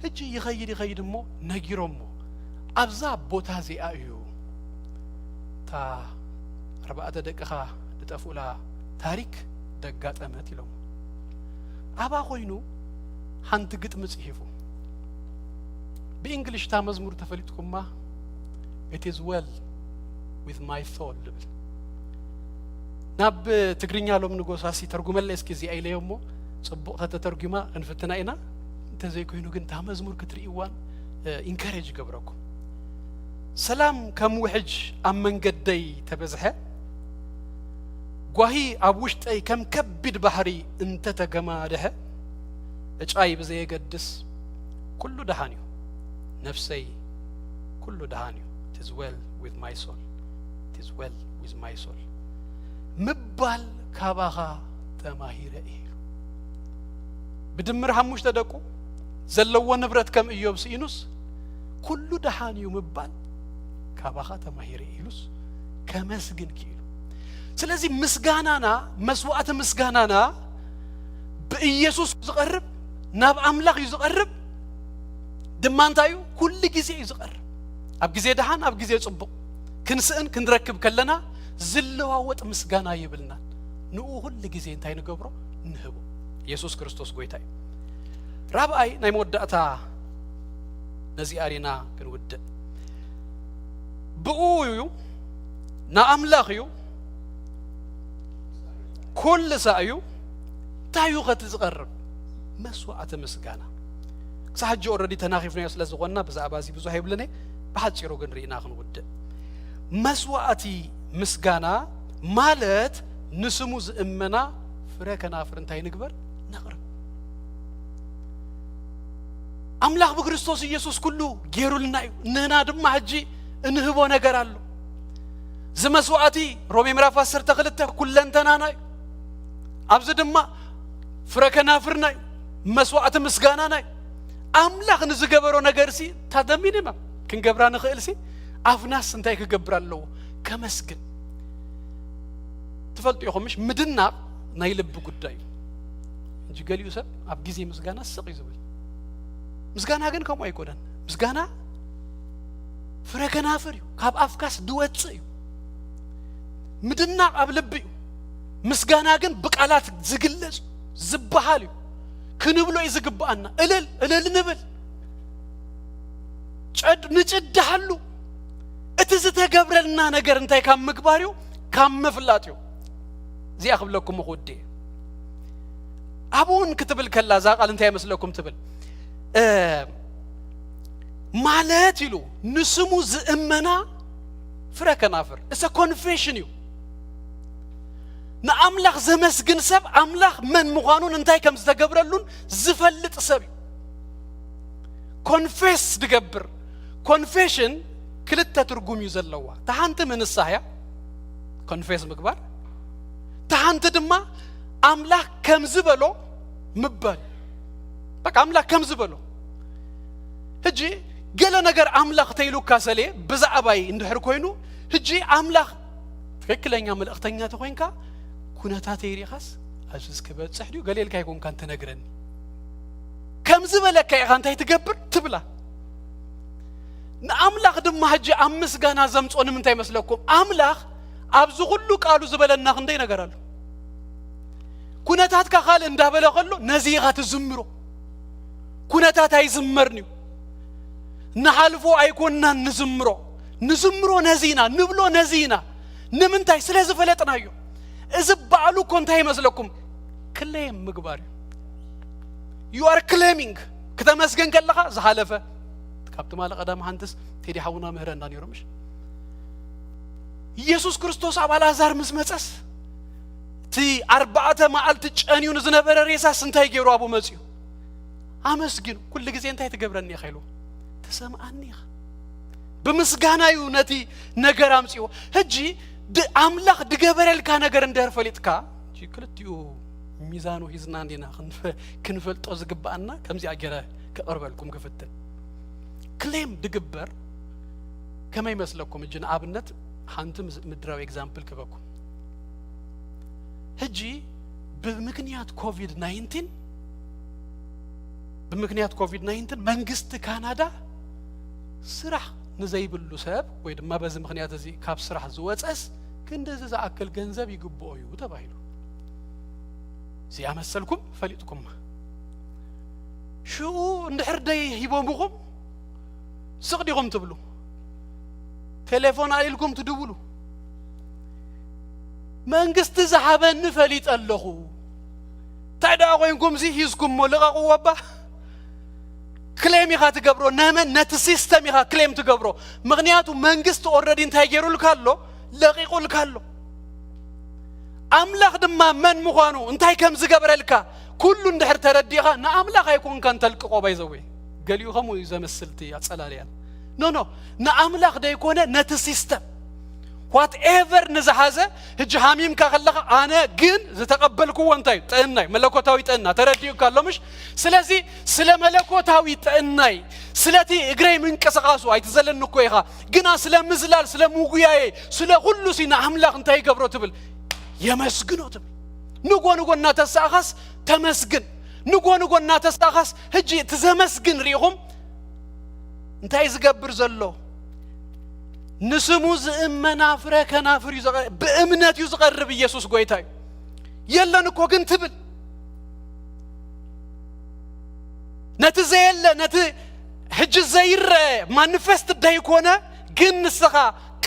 ሕጂ ይኸይድ ይኸይድ እሞ ነጊሮሞ ኣብዛ ቦታ እዚኣ እዩ እታ ኣርባዕተ ደቅኻ ዝጠፍኡላ ታሪክ ደጋጠመት ኢሎም። ኣባ ኮይኑ ሓንቲ ግጥሚ ጽሒፉ። ብእንግሊሽ እታ መዝሙር ተፈሊጥኩማ፣ It is well with my soul ዝብል። ናብ ትግርኛ ሎም ንጎሳሲ ተርጉመለ እስኪ እዚኣ ኢለዮ እሞ ጽቡቕ ተተተርጉማ ክንፍትና ኢና። እንተዘይኮይኑ ግን እታ መዝሙር ክትርእይዋን ኢንከሬጅ ገብረኩም። ሰላም ከም ውሕጅ ኣብ መንገደይ ተበዝሐ፣ ጓሂ ኣብ ውሽጠይ ከም ከቢድ ባሕሪ እንተተገማድሐ፣ ዕጫይ ብዘየገድስ ኩሉ ደሓን እዩ ነፍሰይ፣ ኩሉ ደሓን እዩ። It is well with my soul, it is well with my soul ምባል ካባኻ ተማሂረ እየ ኢሉ። ብድምር ሓሙሽተ ደቁ ዘለዎ ንብረት ከም እዮብ ስኢኑስ ኩሉ ደሓን እዩ ምባል ካባኻ ተማሂረ ኢሉስ ከመስግን ክኢሉ። ስለዚ ምስጋናና፣ መስዋዕቲ ምስጋናና ብኢየሱስ እዩ ዝቐርብ፣ ናብ ኣምላኽ እዩ ዝቐርብ። ድማ እንታይ እዩ? ኩሉ ግዜ እዩ ዝቐርብ። ኣብ ግዜ ደሓን፣ ኣብ ግዜ ጽቡቕ ክንስእን ክንረክብ ከለና ዝለዋወጥ ምስጋና የብልናን። ንኡ ኩሉ ግዜ እንታይ ንገብሮ? ንህቦ። ኢየሱስ ክርስቶስ ጎይታ እዩ። ራብኣይ ናይ መወዳእታ ነዚኣ ሪና ክንውድእ። ብኡ እዩ፣ ንኣምላኽ እዩ፣ ኩሉ ሳዕ እዩ። እንታይ እዩ ከቲ ዝቐርብ? መስዋዕቲ ምስጋና። ክሳብ ሕጂ ኦረዲ ተናኺፍናዮ ስለ ዝኾንና ብዛዕባ እዚ ብዙሕ ኣይብልን እየ። ብሓጺሩ ግን ርኢና ክንውድእ። መስዋዕቲ ምስጋና ማለት ንስሙ ዝእመና ፍረ ከናፍር እንታይ ንግበር? ነቕርብ። ኣምላኽ ብክርስቶስ ኢየሱስ ኩሉ ገይሩልና እዩ። ንህና ድማ ሕጂ እንህቦ ነገር ኣሎ። እዚ መስዋዕቲ ሮሜ ምዕራፍ ዓሰርተ ክልተ ኩለንተናና እዩ። ኣብዚ ድማ ፍረ ከናፍርና እዩ። መስዋዕቲ ምስጋናና እዩ። ኣምላኽ ንዝገበሮ ነገር ሲ ታደሚንማ ክንገብራ ንኽእል ሲ ኣፍናስ እንታይ ክገብር ኣለዎ? ከመስግን። ትፈልጡ ኢኹም ምሽ? ምድናቕ ናይ ልቢ ጉዳይ እዩ። እንጂ ገሊኡ ሰብ ኣብ ግዜ ምስጋና ስቕ እዩ ዝብል። ምስጋና ግን ከምኡ ኣይኮነን። ምስጋና ፍረ ከናፍር እዩ። ካብ ኣፍካስ ድወጽእ እዩ። ምድናቕ ኣብ ልቢ እዩ። ምስጋና ግን ብቃላት ዝግለጽ እዩ፣ ዝበሃል እዩ። ክንብሎ እዩ ዝግብኣና። እልል፣ እልል ንብል። ጨድ-፣ ንጭድሃሉ። እቲ ዝተገብረልና ነገር እንታይ ካብ ምግባር እዩ? ካብ ምፍላጥ እዩ። እዚኣ ክብለኩም እኹ ወዲ። ኣብኡ እውን ክትብል ከላ እዛ ቃል እንታይ ይመስለኩም ትብል? እ፣ ማለት ኢሉ ንስሙ ዝእመና ፍረ ከናፍር። እሰ ኮንፌሽን እዩ። ንኣምላኽ ዘመስግን ሰብ ኣምላኽ መን ምዃኑን እንታይ ከም ዝተገብረሉን ዝፈልጥ ሰብ እዩ። ኮንፌስ ድገብር። ኮንፌሽን ክልተ ትርጉም እዩ ዘለዋ። እታ ሓንቲ ምንሳህ እያ፣ ኮንፌስ ምግባር። እታ ሓንቲ ድማ ኣምላኽ ከም ዝበሎ ምባል። በቃ ኣምላኽ ከም ዝበሎ። ሕጂ ገለ ነገር ኣምላኽ ተይሉካ ሰሌ ብዛዕባይ እንድሕር ኮይኑ፣ ሕጂ ኣምላኽ ትክክለኛ መልእኽተኛ ተኮይንካ ኩነታተይ ሪኻስ ኣዝስ ክበጽሕ ድዩ ገለ ኢልካ ኣይኮንካን ትነግረኒ። ከም ዝበለካ ኢኻ እንታይ ትገብር ትብላ። ንኣምላኽ ድማ ሕጂ ኣብ ምስጋና ዘምጾ ንምንታይ መስለኩም? ኣምላኽ ኣብዚ ኩሉ ቃሉ ዝበለና ክንደይ ነገር ኣሎ። ኩነታትካ ካልእ እንዳበለ ከሎ ነዚ ኢኻ ትዝምሮ። ኩነታት ኣይዝመርን እዩ። ንሓልፎ ኣይኮንናን ንዝምሮ። ንዝምሮ ነዚ ኢና፣ ንብሎ ነዚ ኢና። ንምንታይ? ስለ ዝፈለጥናዮ። እዚ በዓሉ እኮ እንታይ ይመስለኩም? ክሌም ምግባር እዩ። You are claiming። ክተመስገን ከለኻ ዝሓለፈ፣ ካብ ትማሊ ቀዳም ሓንትስ ቴዲ ሓውና ምህረና ነይሩ ምሽ? ኢየሱስ ክርስቶስ ኣብ ኣልኣዛር ምስ መጸስ፣ እቲ ኣርባዕተ መዓልቲ ጨንዩ ንዝነበረ ሬሳስ እንታይ ገይሩ ኣብኡ መጺኡ? ኣመስግኑ። ኩሉ ግዜ እንታይ ትገብረኒ ኢኻ ኢልዎ? ትሰምዓኒ ኢኻ። ብምስጋና እዩ ነቲ ነገር ኣምጺዎ። ሕጂ ድ-፣ ኣምላኽ ድገበረልካ ነገር እንድሕር ፈሊጥካ፣ ሕጂ ክልቲኡ ሚዛኑ ሒዝና እንዲና ክንፈ-፣ ክንፈልጦ ዝግብኣና። ከምዚኣ ገይረ ከቕርበልኩም ክፍትን። ክሌም ድግበር ከመይ መስለኩም? ሕጂ ንኣብነት ሓንቲ ምስ-፣ ምድራዊ ኤግዛምፕል ክበኩም። ሕጂ ብምክንያት ኮቪድ ናይንቲን ብምክንያት ኮቪድ ናይንቲን መንግስቲ ካናዳ ስራሕ ንዘይብሉ ሰብ ወይ ድማ በዚ ምክንያት እዚ ካብ ስራሕ ዝወፀስ ክንድዚ ዝኣክል ገንዘብ ይግብኦ እዩ ተባሂሉ። እዚኣ መሰልኩም ፈሊጥኩማ። ሽኡ እንድሕር ደይ ሂቦምኹም ስቕ ዲኹም ትብሉ? ቴሌፎን ኣልኢልኩም ትድውሉ? መንግስቲ ዝሃበኒ ፈሊጠ ኣለኹ። እንታይ ደኣ ኮይንኩም ሲ ሂዝኩሞ ልቐቕዎ እባ። ክሌም ኢኻ ትገብሮ፣ ነመን ነቲ ሲስተም ኢኻ ክሌም ትገብሮ። ምኽንያቱ መንግስቲ ኦልረዲ እንታይ ገይሩልካ ኣሎ? ለቒቑልካ ኣሎ። ኣምላኽ ድማ መን ምዃኑ እንታይ ከም ዝገብረልካ ኩሉ እንድሕር ተረዲእኻ ንኣምላኽ ኣይኮንካን ተልቅቖ። ባይዘዌ ገሊኡ ከምኡ እዩ ዘመስል እቲ ኣጸላልያን። ኖ ኖ፣ ንኣምላኽ ደይኮነ ነቲ ሲስተም ዋትኤቨር ንዝሓዘ። ሕጂ ሃሚምካ ከለኻ ኣነ ግን ዝተቐበልክዎ እንታይ እዩ? ጥዕናይ መለኮታዊ ጥዕና ተረዲኡካ ኣሎ ምሽ? ስለዚ ስለ መለኮታዊ ጥዕናይ ስለቲ እግረይ ምንቅስቓሱ ኣይትዘለኒ እኮ ኢኻ። ግና ስለ ምዝላል ስለ ምጉያየይ ስለ ኩሉ ሲ ንኣምላኽ እንታይ ይገብሮ ትብል? የመስግኖ ትብል። ንጎ ንጎ እናተሳእኻስ ተመስግን። ንጎ ንጎ እናተሳእኻስ ሕጂ እቲ ዘመስግን ርኢኹም እንታይ ዝገብር ዘሎ? ንስሙ ዝእመና ፍረ ከናፍር እዩ ዝቐ- ብእምነት እዩ ዝቐርብ። ኢየሱስ ጎይታ እዩ። የለን እኮ ግን ትብል። ነቲ ዘየለ ነቲ ሕጂ ዘይረአ ማኒፌስት ደይኮነ ግን ንስኻ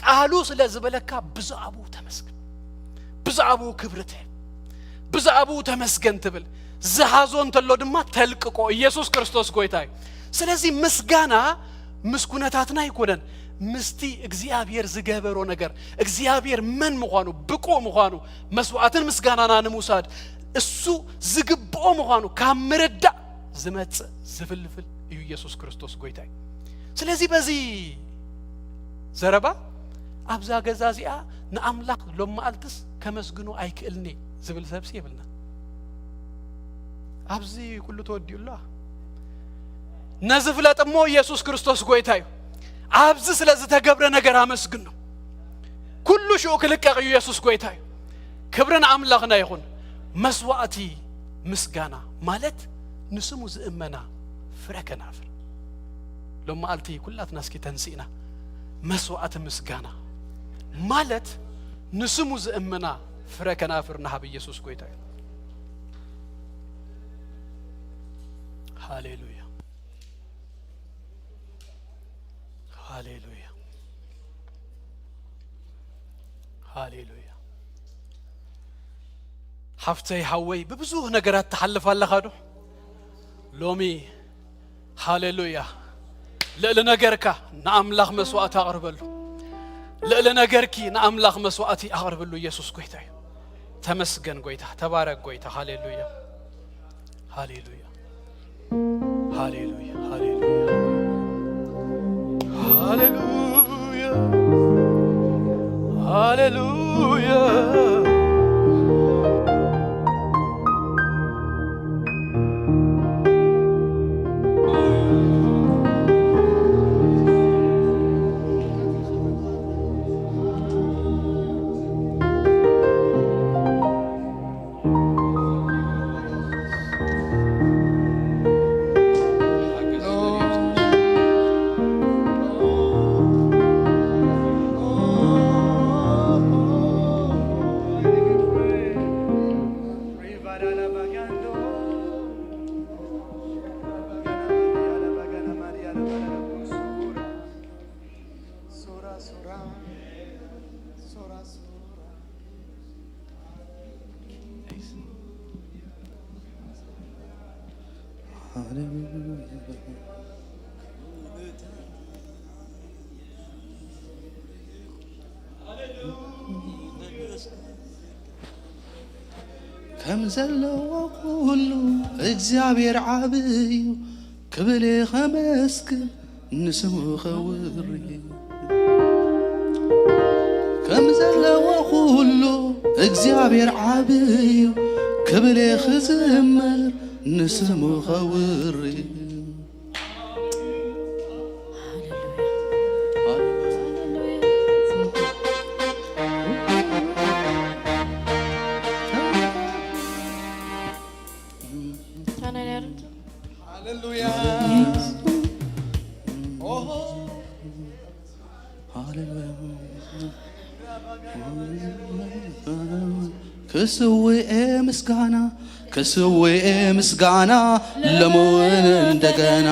ቃሉ ስለ ዝበለካ ብዛዕባኡ ተመስግን። ብዛዕባኡ ክብሪ ትህብ። ብዛዕባኡ ተመስገን ትብል። ዝሃዞ እንተሎ ድማ ተልቅቆ። ኢየሱስ ክርስቶስ ጎይታ እዩ። ስለዚ ምስጋና ምስ ኩነታትና ኣይኮነን፣ ምስቲ እግዚኣብሔር ዝገበሮ ነገር፣ እግዚኣብሔር መን ምዃኑ፣ ብቁ ምዃኑ፣ መስዋዕትን ምስጋናና ንምውሳድ እሱ ዝግብኦ ምዃኑ ካብ ምርዳእ ዝመጽእ ዝፍልፍል እዩ። ኢየሱስ ክርስቶስ ጎይታ እዩ። ስለዚ በዚ ዘረባ ኣብዛ ገዛ እዚኣ ንኣምላኽ ሎም መዓልትስ ከመስግኖ ኣይክእልኒ ዝብል ሰብሲ የብልና። ኣብዚ ኩሉ ተወዲኡ ኣሎ። ነዚ ፍለጥ እሞ ኢየሱስ ክርስቶስ ጎይታ እዩ። ኣብዚ ስለ ዝተገብረ ነገር ኣመስግኖ። ኩሉ ሽኡ ክልቀቕ እዩ። ኢየሱስ ጎይታ እዩ። ክብርን ኣምላኽና ይኹን። መስዋዕቲ ምስጋና ማለት ንስሙ ዝእመና ፍረ ከናፍር። ሎም መዓልቲ ኩላትና እስኪ ተንሲእና መስዋዕቲ ምስጋና ማለት ንስሙ ዝእመና ፍረ ከናፍር ንሃብ። ኢየሱስ ጎይታ እዩ። ሃሌሉያ፣ ሃሌሉያ፣ ሃሌሉያ። ሓፍተይ፣ ሓወይ፣ ብብዙህ ነገራት ትሓልፍ ኣለኻ ዶ? ሎሚ ሃሌሉያ፣ ልዕሊ ነገርካ ንኣምላኽ መስዋዕቲ ኣቕርበሉ። ልዕሊ ነገርኪ ንኣምላኽ መስዋዕቲ ኣቕርብሉ። ኢየሱስ ጎይታ እዩ። ተመስገን ጎይታ፣ ተባረክ ጎይታ። ሃሌሉያ፣ ሃሌሉያ፣ ሃሌሉያ፣ ሃሌሉያ፣ ሃሌሉያ፣ ሃሌሉያ። ከም ዘለዎ ኩሉ እግዚኣብሔር ዓብይ እዩ ክብል ከመስግን ንስሙ ከውሪ። ከም ዘለዎ ኩሉ እግዚኣብሔር ዓብይ እዩ ክብል ክዝመር ንስሙ ከውሪ። ሃሌሉያ። ክስውኤ ምስጋና ክስውኤ ምስጋና ለመወነ እንደገና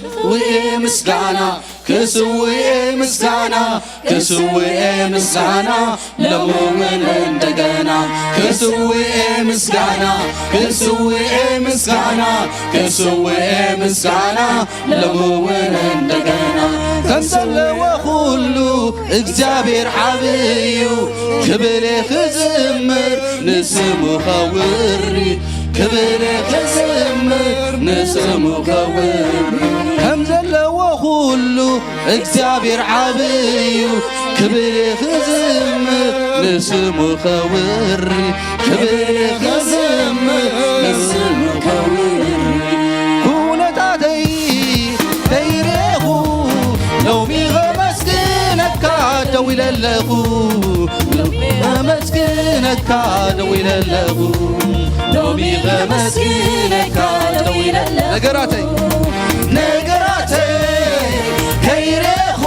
ክስውኤ ምስጋና ክስውኤ ምስጋና ክስውኤ ምስጋና ለመወነ እንደገና ክስውኤ ምስጋና ክስውኤ ምስጋና ክስውኤ ምስጋና ለመወነ እንደገና ከም ዘለዎ ኩሉ እግዚኣብሔር ዓብይ እዩ ክብሬ ክዝምር ንስሙ ከውሪ ክብሬ ክዝምር ንስሙ ከውሪ ከም ዘለዎ ኩሉ እግዚኣብሔር ዓብይ እዩ ክብሬ ክዝምር ንስሙ ከውሪ ክብሬ ክዝምር ንስሙ ከውሪ ኩነታተይ ከይሬኹ ሎሚ ከመስግነካ ደው ኢለ ኣለኹ ሎሚ ከመስግነካ ደው ኢለ ኣለኹ ሎሚ ከመስግነካ ደው ኢለ ኣለኹ ነገራተይ ነገራተይ ከይሬኹ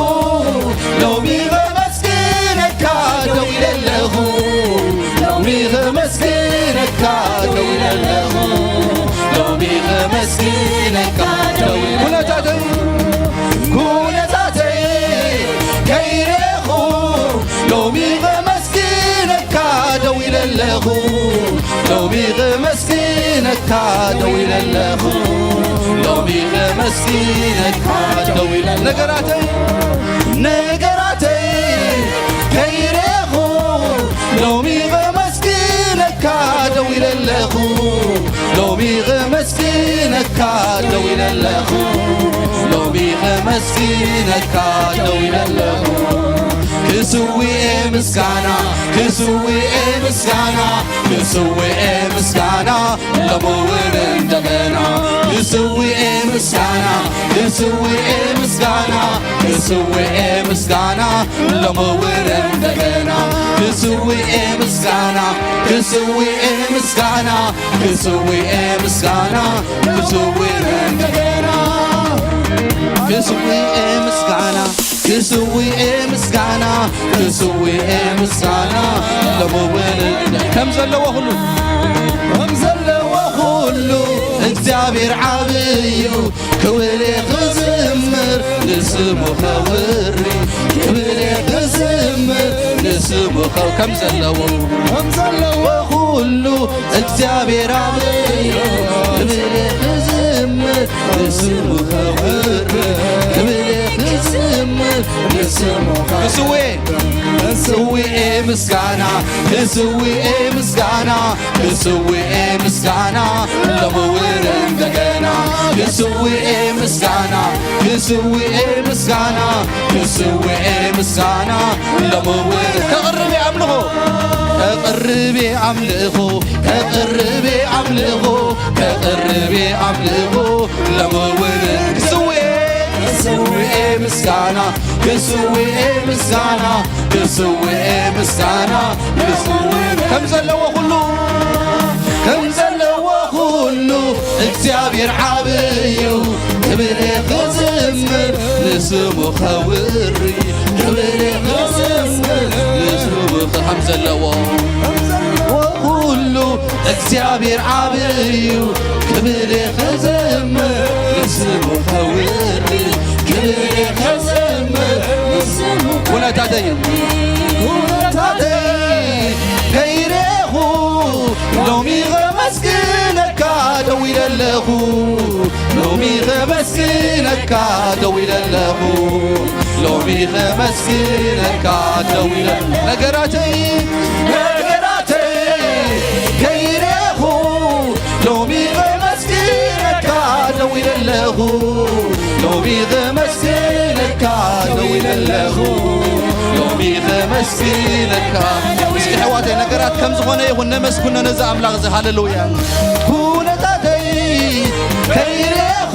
ሎሚ ከመስግነካ ደው ኢለ ኣለኹ ሎሚ ከመስግነካ ደው ኢለ ኣለኹ ሎሚ ከመስግነካ ደው ኢለ ኩነታተይ ኩነታተይ ከይሬኹ ሎሚ ከመስግነካ ደው ኢለ ኣለኹ ሎሚ ከመስግነካ ደው ኢለ ኣለኹ ሎሚ ከመስግነካ ደው ኢለ ነገራተይ ነገራተይ ከይሬኹ ሎሚ ከመስግነካ ደው ኢለ ኣለኹ ሎሚ ከመስግነካ ደው ኢለ ኣለኹ ሎሚ ከመስግነካ ደው ኢለ ኣለኹ ክስውኤ ምስጋና ክስውኤ ምስጋና ክስውኤ ምስጋና ሎሚ እውን እንደገና ክስውኤ ምስጋና ክስውኤ ምስጋና ክስውኤ ምስጋና ሎሚ እውን እንደገና ክስውኤ ምስጋና ክስውኤ ምስጋና ክስውኤ ምስጋና ክስውኤ እንደገና ክስውኤ ምስጋና ክስውኤ ምስጋና ክስውኤ ምስጋና ሎሚ እውን ከም ዘለዎ ኩሉ ከም ዘለዎ ኩሉ እግዚኣብሔር ዓብይ እዩ ክብሬ ክዝምር ንስሙ ከውሪ ክብሬ ክዝምር ንስሙ ከው ከም ዘለዎ ከም ዘለዎ ኩሉ እግዚኣብሔር ዓብይ እዩ ክብሬ ክዝምር ንስሙ ከውሪ ክብሬ ክዝምር ንስሙ ክስውኤ ክስውኤ ምስጋና ክስውኤ ምስጋና ክስውኤ ምስጋና ሎሚ እውን እንደገና ክስውኤ ምስጋና ክስውኤ ምስጋና ክስውኤ ምስጋና ሎሚ እውን ከቕርብ ኣምልኾ ከቕርብ ኣምልኾ ከቕርብ ኣምልኾ ከቕርብ ኣምልኾ ሎሚ እውን ክስውኤ ክስውኤ ምስጋና ክስውኤ ምስጋና ክስውኤ ምስጋና ክስውኤ ከም ዘለዎ ኩሉ ከም ዘለዎ ኩሉ እግዚኣብሔር ዓብይ እዩ ክብሬ ክዝምር ንስሙ ከውሪ ክብሬ ክዝምር ንስሙ ከም ዘለዎ ኩሉ እግዚኣብሔር ዓብይ እዩ ክብሬ ክዝምር ንስሙ ከውሪ ክብሬ ክዝምር ንስሙ ኩነታተይ ኩነታተይ ከይሬኹ ሎሚ ከመስግነካ ደው ኢለ ኣለኹ ሎሚ ከመስግነካ ደው ኢለ ኣለኹ ሎሚ ከመስግነካ ደው ኢለ ነገራተይ ነገራተይ ከይሬኹ ሎሚ ከመስግነካ ደው ኢለ ኣለኹ ሎሚ ከመስግነካ ደው ኢለ ኣለኹ ሎሚ ከመስግነካ እስኪ ኣሕዋተይ ነገራት ከም ዝኾነ ይኹን ነመስግኖ ነዚ ኣምላኽ እዚ ሃለሉያ ኩነታተይ ከይሬኹ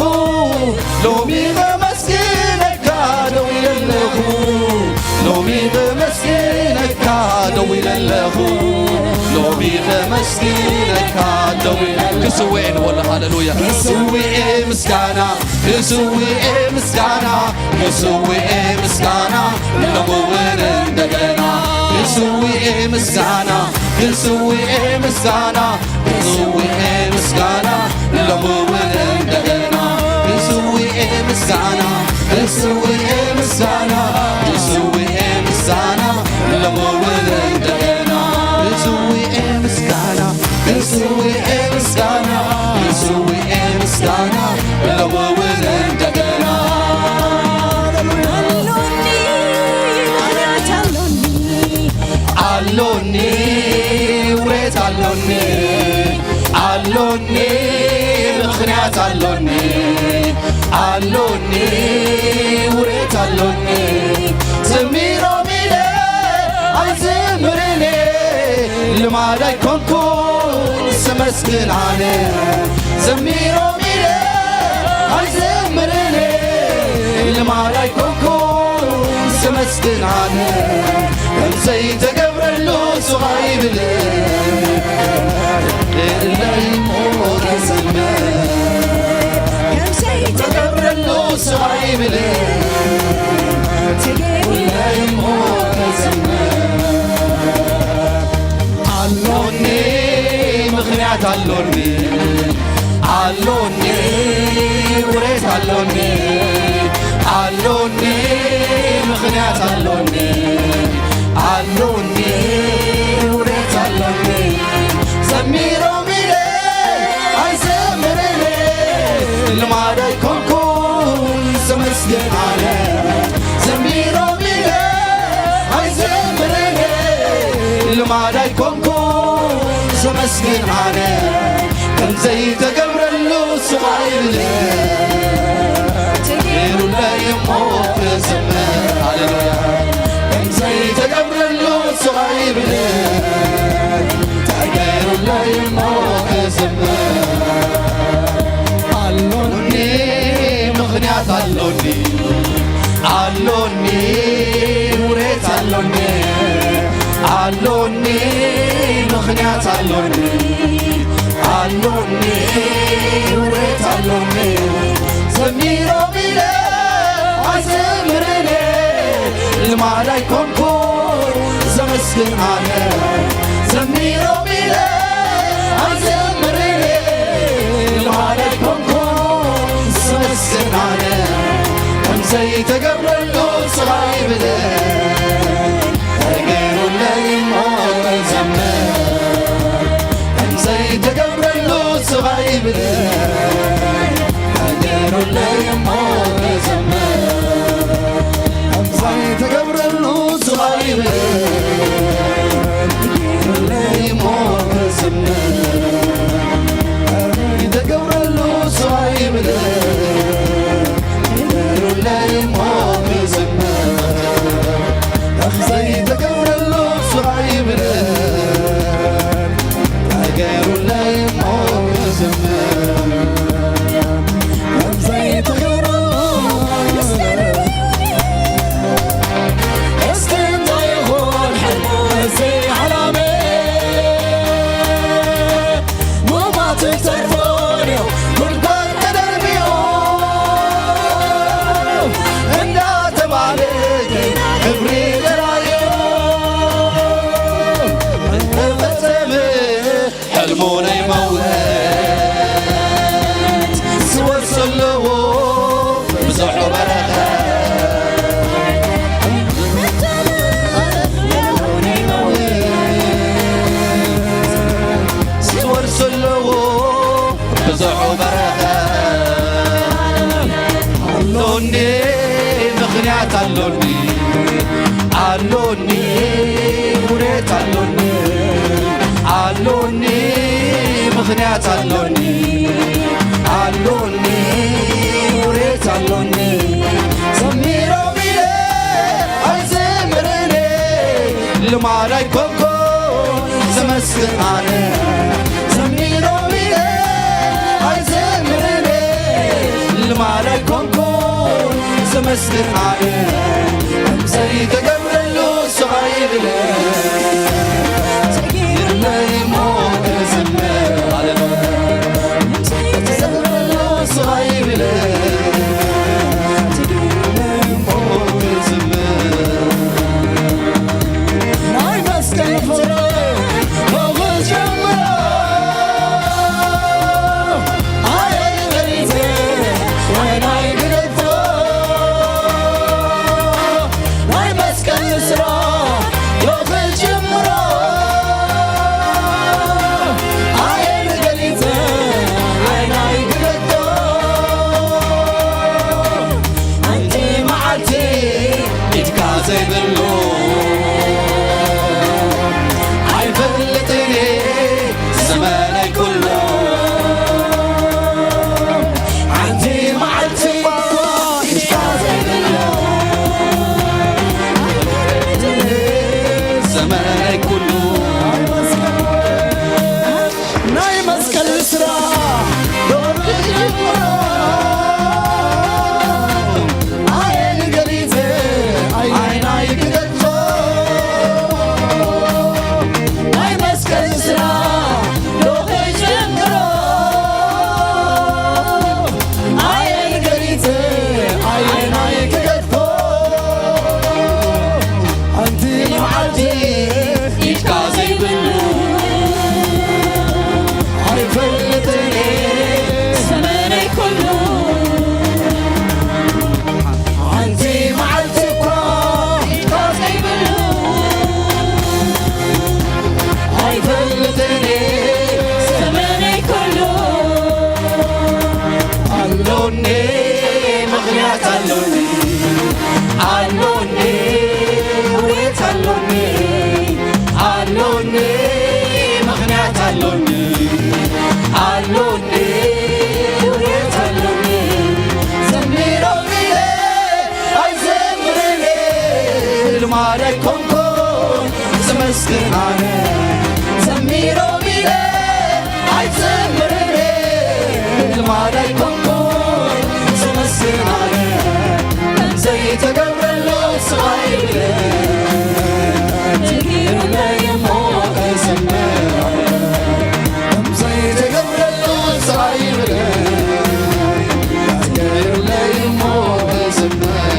ሎሚ ከመስግነካ ደው ኢለ ኣለኹ ሎሚ ከመስግነካ ደው ኢለ ኣለኹ ሎሚ ከመ ክስውኤ ንበሎ። ሃሌሉያ። ክስውኤ ምስጋና፣ ክስውኤ ምስጋና፣ ክስውኤ ምስጋና፣ ሎሚ እውን እንደገና። ክስውኤ ምስጋና፣ ክስውኤ ምስጋና፣ ክስውኤ ምስጋና፣ ሎሚ እውን እንደገና። ክስውኤ ምስጋና፣ ክስውኤ ምስጋና፣ ክስውኤ ምስጋና፣ ሎሚ እውን እንደገና። ክስውኤ ምስጋና፣ ክስውኤ ምስጋና፣ ክስውኤ ምስጋና፣ ሎሚ እውን እንደገና። ኣሎኒ፣ ምኽንያት ኣሎኒ። ኣሎኒ፣ ውሬት ኣሎኒ። ኣሎኒ፣ ምኽንያት ኣሎኒ። ኣሎኒ፣ ውሬት ኣሎኒ። ዘሚሮም ኢለ ኣይዘምርን እየ፣ ልማድ ኣይኮንኩን ዘመስግን ኣነ። ዘሚሮም ኢለ ኣይዘምርን እየ፣ ልማድ ኣይኮንኩን ዘመስግን ኣነ። ከም ዘይተገብረሉ ስቕ ኣይብልን፣ እለይ እሞ ክዝምር። ከም ዘይተገብረሉ ስቕ ኣይብልን፣ እለይ እሞ ክዝምር። ኣሎኒ፣ ምኽንያት ኣሎኒ፣ ኣሎኒ፣ ውሬት ኣሎኒ፣ ኣሎኒ፣ ምኽንያት ኣሎኒ፣ ኣሎኒ፣ ውሬት ኣሎኒ። ዘሚሮም ኢለ ኣይዘምርን፣ ልማድ ኣይኮንኩን ዘመስግን ኣነ። ዘሚሮም ኢለ ኣይዘምርን፣ ልማድ ኣይኮንኩን ዘመስግን ኣነ። ከም ዘይተገብረሉ ስቕ ኣይብልን፣ ተገይሩለይ እሞ ክዝምር። ሃሌሉያ። ከም ዘይተገብረሉ ስቕ ኣይብልን፣ ተገይሩለይ እሞ ክዝምር። ኣሎኒ፣ ምኽንያት ኣሎኒ፣ ኣሎኒ፣ ውሬት ኣሎኒ፣ ኣሎኒ፣ ምኽንያት ኣሎኒ፣ ኣሎኒ፣ ውሬት ኣሎኒ። ዘሚሮም ኢለ ኣይዘምርን፣ ልማድ ኣይኮንኩን ዘመስግን ኣነ። ዘሚሮም ኢለ ኣይዘምርን፣ ልማድ ኣይኮንኩን ዘመስግን ኣነ። ከም ዘይተገብረሉ ስቕ ኣይብልን፣ ተገይሩለይ እሞ ክዘምር። ከም ዘይተገብረሉ ስቕ ኣይብልን፣ ተገይሩለይ እሞ ክዘምር። ከም ዘይተገብረሉ ስቕ ኣይብልን፣ ተገይሩለይ እሞ ክዘምር። ተገብረሉ ስቕ ኣይብልን፣ ተገይሩለይ እሞ ክዝምር። ከም ዘይተገብረሉ ስቕ ኣይብልን፣ ተገይሩለይ እሞ ክዝምር። ከም ዘይተገብረሉ እስቲ እንታይ ይኾን ሕልሙ እዚ ዓላመ? ሞማት ተርፎን እዮም ጉድጓድ ተደርቢዮም እንዳተባለ ግን ክብሪ ተራእዮም። ተፈጸመ ሕልሙ ናይ መውት ዝወርሶ ኣለዎ ብዙሕ በረኸት። ዝወርሶ ኣለዎ ብዙሕ በረኸት። ኣሎኒ፣ ምኽንያት ኣሎኒ፣ ኣሎኒ፣ ውሬት ኣሎኒ፣ ኣሎኒ፣ ምኽንያት ኣሎኒ፣ ኣሎኒ፣ ውሬት ኣሎኒ። ዘሚሮም ኢለ ኣይዘምርን፣ ልማድ ኣይኮንኩን ዘመስግን ኣነ። ዘሚሮም ኢለ ኣይዘምርን፣ ልማድ ኣይኮንኩን ዘመስግን ኣነ። ከም ዘይተገብረሉ ስቕ ኣይብልን፣ ተገይሩለይ እሞ ኣሎኒ፣ ኣሎኒ፣ ውሬት ኣሎኒ፣ ኣሎኒ፣ ምኽንያት ኣሎኒ፣ ኣሎኒ፣ ውሬት ኣሎኒ። ዘሚሮም ኢለ ኣይዘምርን፣ ልማድ ኣይኮንኩን ዝመስግን ኣነ። ዘሚሮም ኢለ ኣይዘምርን፣ ልማድ ኣይኮንኩን ዝመስግን ኣነ። ዘይተገብረሉ ስቓይ ይብለ፣ ተገይሩለይ እሞ ክዝምር። ዘይተገብረሉ ስቓይ ይብለ፣ ተገይሩለይ እሞ ክዝምር።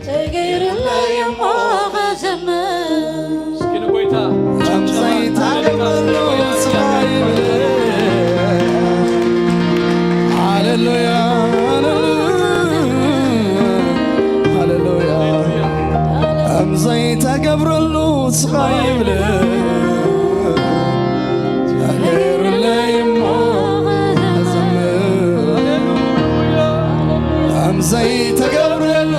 ተገይሩለይ እሞ ክዝምር። እስኪ ንጎይታ ከም ዘይተገብረሉ ስቓይ ይብል። ሃሌሉያ፣ ሃሌሉያ፣ ሃሌሉያ። ከም ዘይተገብረሉ ስቓይ ይብል። ተገይሩለይ እሞ ክዝምር። ከም ዘይተገብረሉ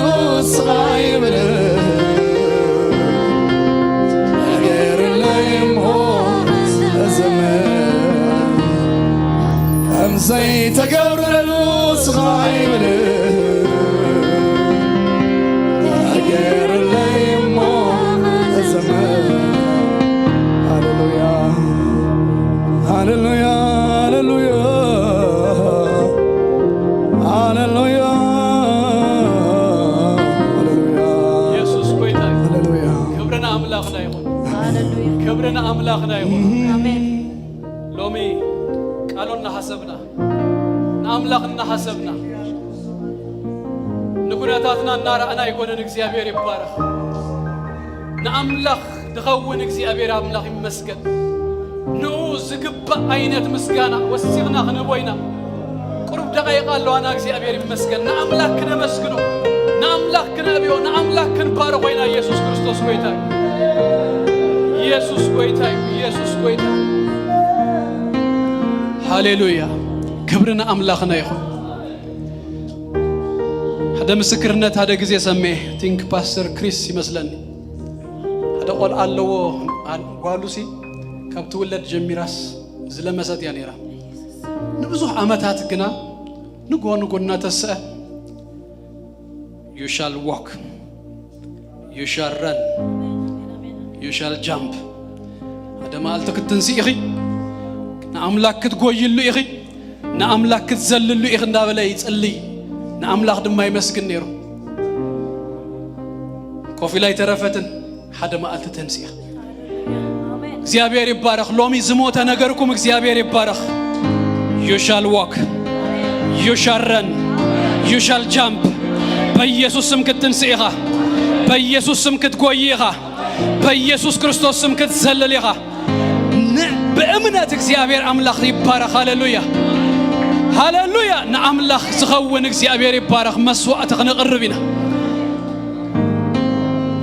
ስቓይ ይብል። ተገይሩለይ እሞ ክዝምር። ከም ዘይተገብረሉ ስቓይ ይብል። ተገይሩለይ እሞ ክዝምር። ሃሌሉያ፣ ሃሌሉያ፣ ሃሌሉያ፣ ሃሌሉያ፣ ሃሌሉያ። ኢየሱስ ጎይታ እዩ። ሃሌሉያ። ክብሪ ንኣምላኽና ይኹን። ሃሌሉያ። ክብሪ ንኣምላኽና ይኹን። ኣሜን። ሎሚ ቃሉ እናሓሰብና፣ ንኣምላኽ እናሓሰብና፣ ንኩነታትና እናረኣና ኣይኮነን። እግዚኣብሔር ይባረኽ። ንኣምላኽ ድኸውን እግዚኣብሔር ኣምላኽ ይመስገን። ንኡ ዝግባእ ዓይነት ምስጋና ወሲኽና ክንህቦ ኢና። ቁሩብ ደቓይቕ ኣለዋና። እግዚኣብሔር ይመስገን። ንኣምላኽ ክነመስግኖ፣ ንኣምላኽ ክነዕብዮ፣ ንኣምላኽ ክንባርኾ ኢና። ኢየሱስ ክርስቶስ ጎይታ እዩ። ኢየሱስ ጎይታ እዩ። ኢየሱስ ጎይታ እዩ። ሃሌሉያ። ክብሪ ንኣምላኽና ይኹን። ሓደ ምስክርነት ሓደ ግዜ ሰሜ፣ ቲንክ ፓስተር ክሪስ ይመስለኒ። ሓደ ቆልዓ ኣለዎ፣ ኣን-፣ ጓሉሲ ካብ ትውለድ ጀሚራስ ዝለመሰት እያ ነይራ። ንብዙሕ ዓመታት ግና ንጎ ንጎ እናተስአ፣ you shall walk, you shall run, you shall jump። ሓደ መዓልቲ ክትንስኢ ኢኺ፣ ንኣምላኽ ክትጎይሉ ኢኺ፣ ንኣምላኽ ክትዘልሉ ኢኺ እንዳበለ ይጽልይ፣ ንኣምላኽ ድማ ይመስግን ነይሩ። ኮፍ ኢላ ኣይተረፈትን። ሓደ መዓልቲ ተንሲኣ። እግዚኣብሔር ይባረኽ። ሎሚ ዝሞተ ነገርኩም እግዚኣብሔር ይባረኽ። You shall walk, you shall run, you shall jump። በኢየሱስ ስም ክትንስእ ኢኻ። በኢየሱስ ስም ክትጎይ ኢኻ። በኢየሱስ ክርስቶስ ስም ክትዘልል ኢኻ። ን-፣ ብእምነት እግዚኣብሔር ኣምላኽ ይባረኽ። ሃሌሉያ፣ ሃሌሉያ። ንኣምላኽ ዝኸውን እግዚኣብሔር ይባረኽ። መስዋዕቲ ክንቕርብ ኢና።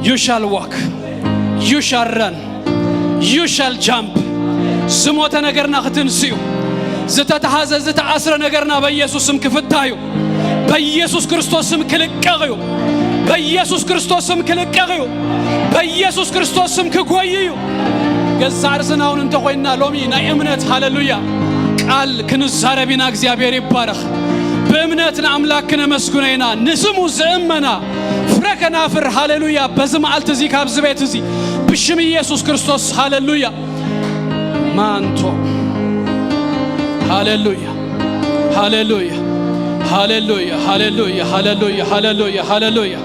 You shall walk, you shall run, you shall jump። ዝሞተ ነገርና ክትንስዩ፣ ዝተተሓዘ ዝተኣስረ ነገርና በኢየሱስ ስም ክፍታ እዩ። በኢየሱስ ክርስቶስ ስም ክልቀቕ እዩ። በኢየሱስ ክርስቶስ ስም ክልቀቕ እዩ። በኢየሱስ ክርስቶስ ስም ክጎይ እዩ። ገዛእ ርእስና እውን እንተኾይንና ሎሚ ናይ እምነት ሃሌሉያ ቃል ክንዛረብ ኢና። እግዚኣብሔር ይባረኽ። ብእምነት ንኣምላክ ክነመስግኖ ኢና። ንስሙ ዝእመና ፍረ ከናፍር ሃሌሉያ። በዚ መዓልቲ እዚ ካብዚ ቤት እዚ ብሽም ኢየሱስ ክርስቶስ ሃሌሉያ። ማንቶ ሃሌሉያ፣ ሃሌሉያ፣ ሃሌሉያ፣ ሃሌሉያ፣ ሃሌሉያ፣ ሃሌሉያ፣ ሃሌሉያ፣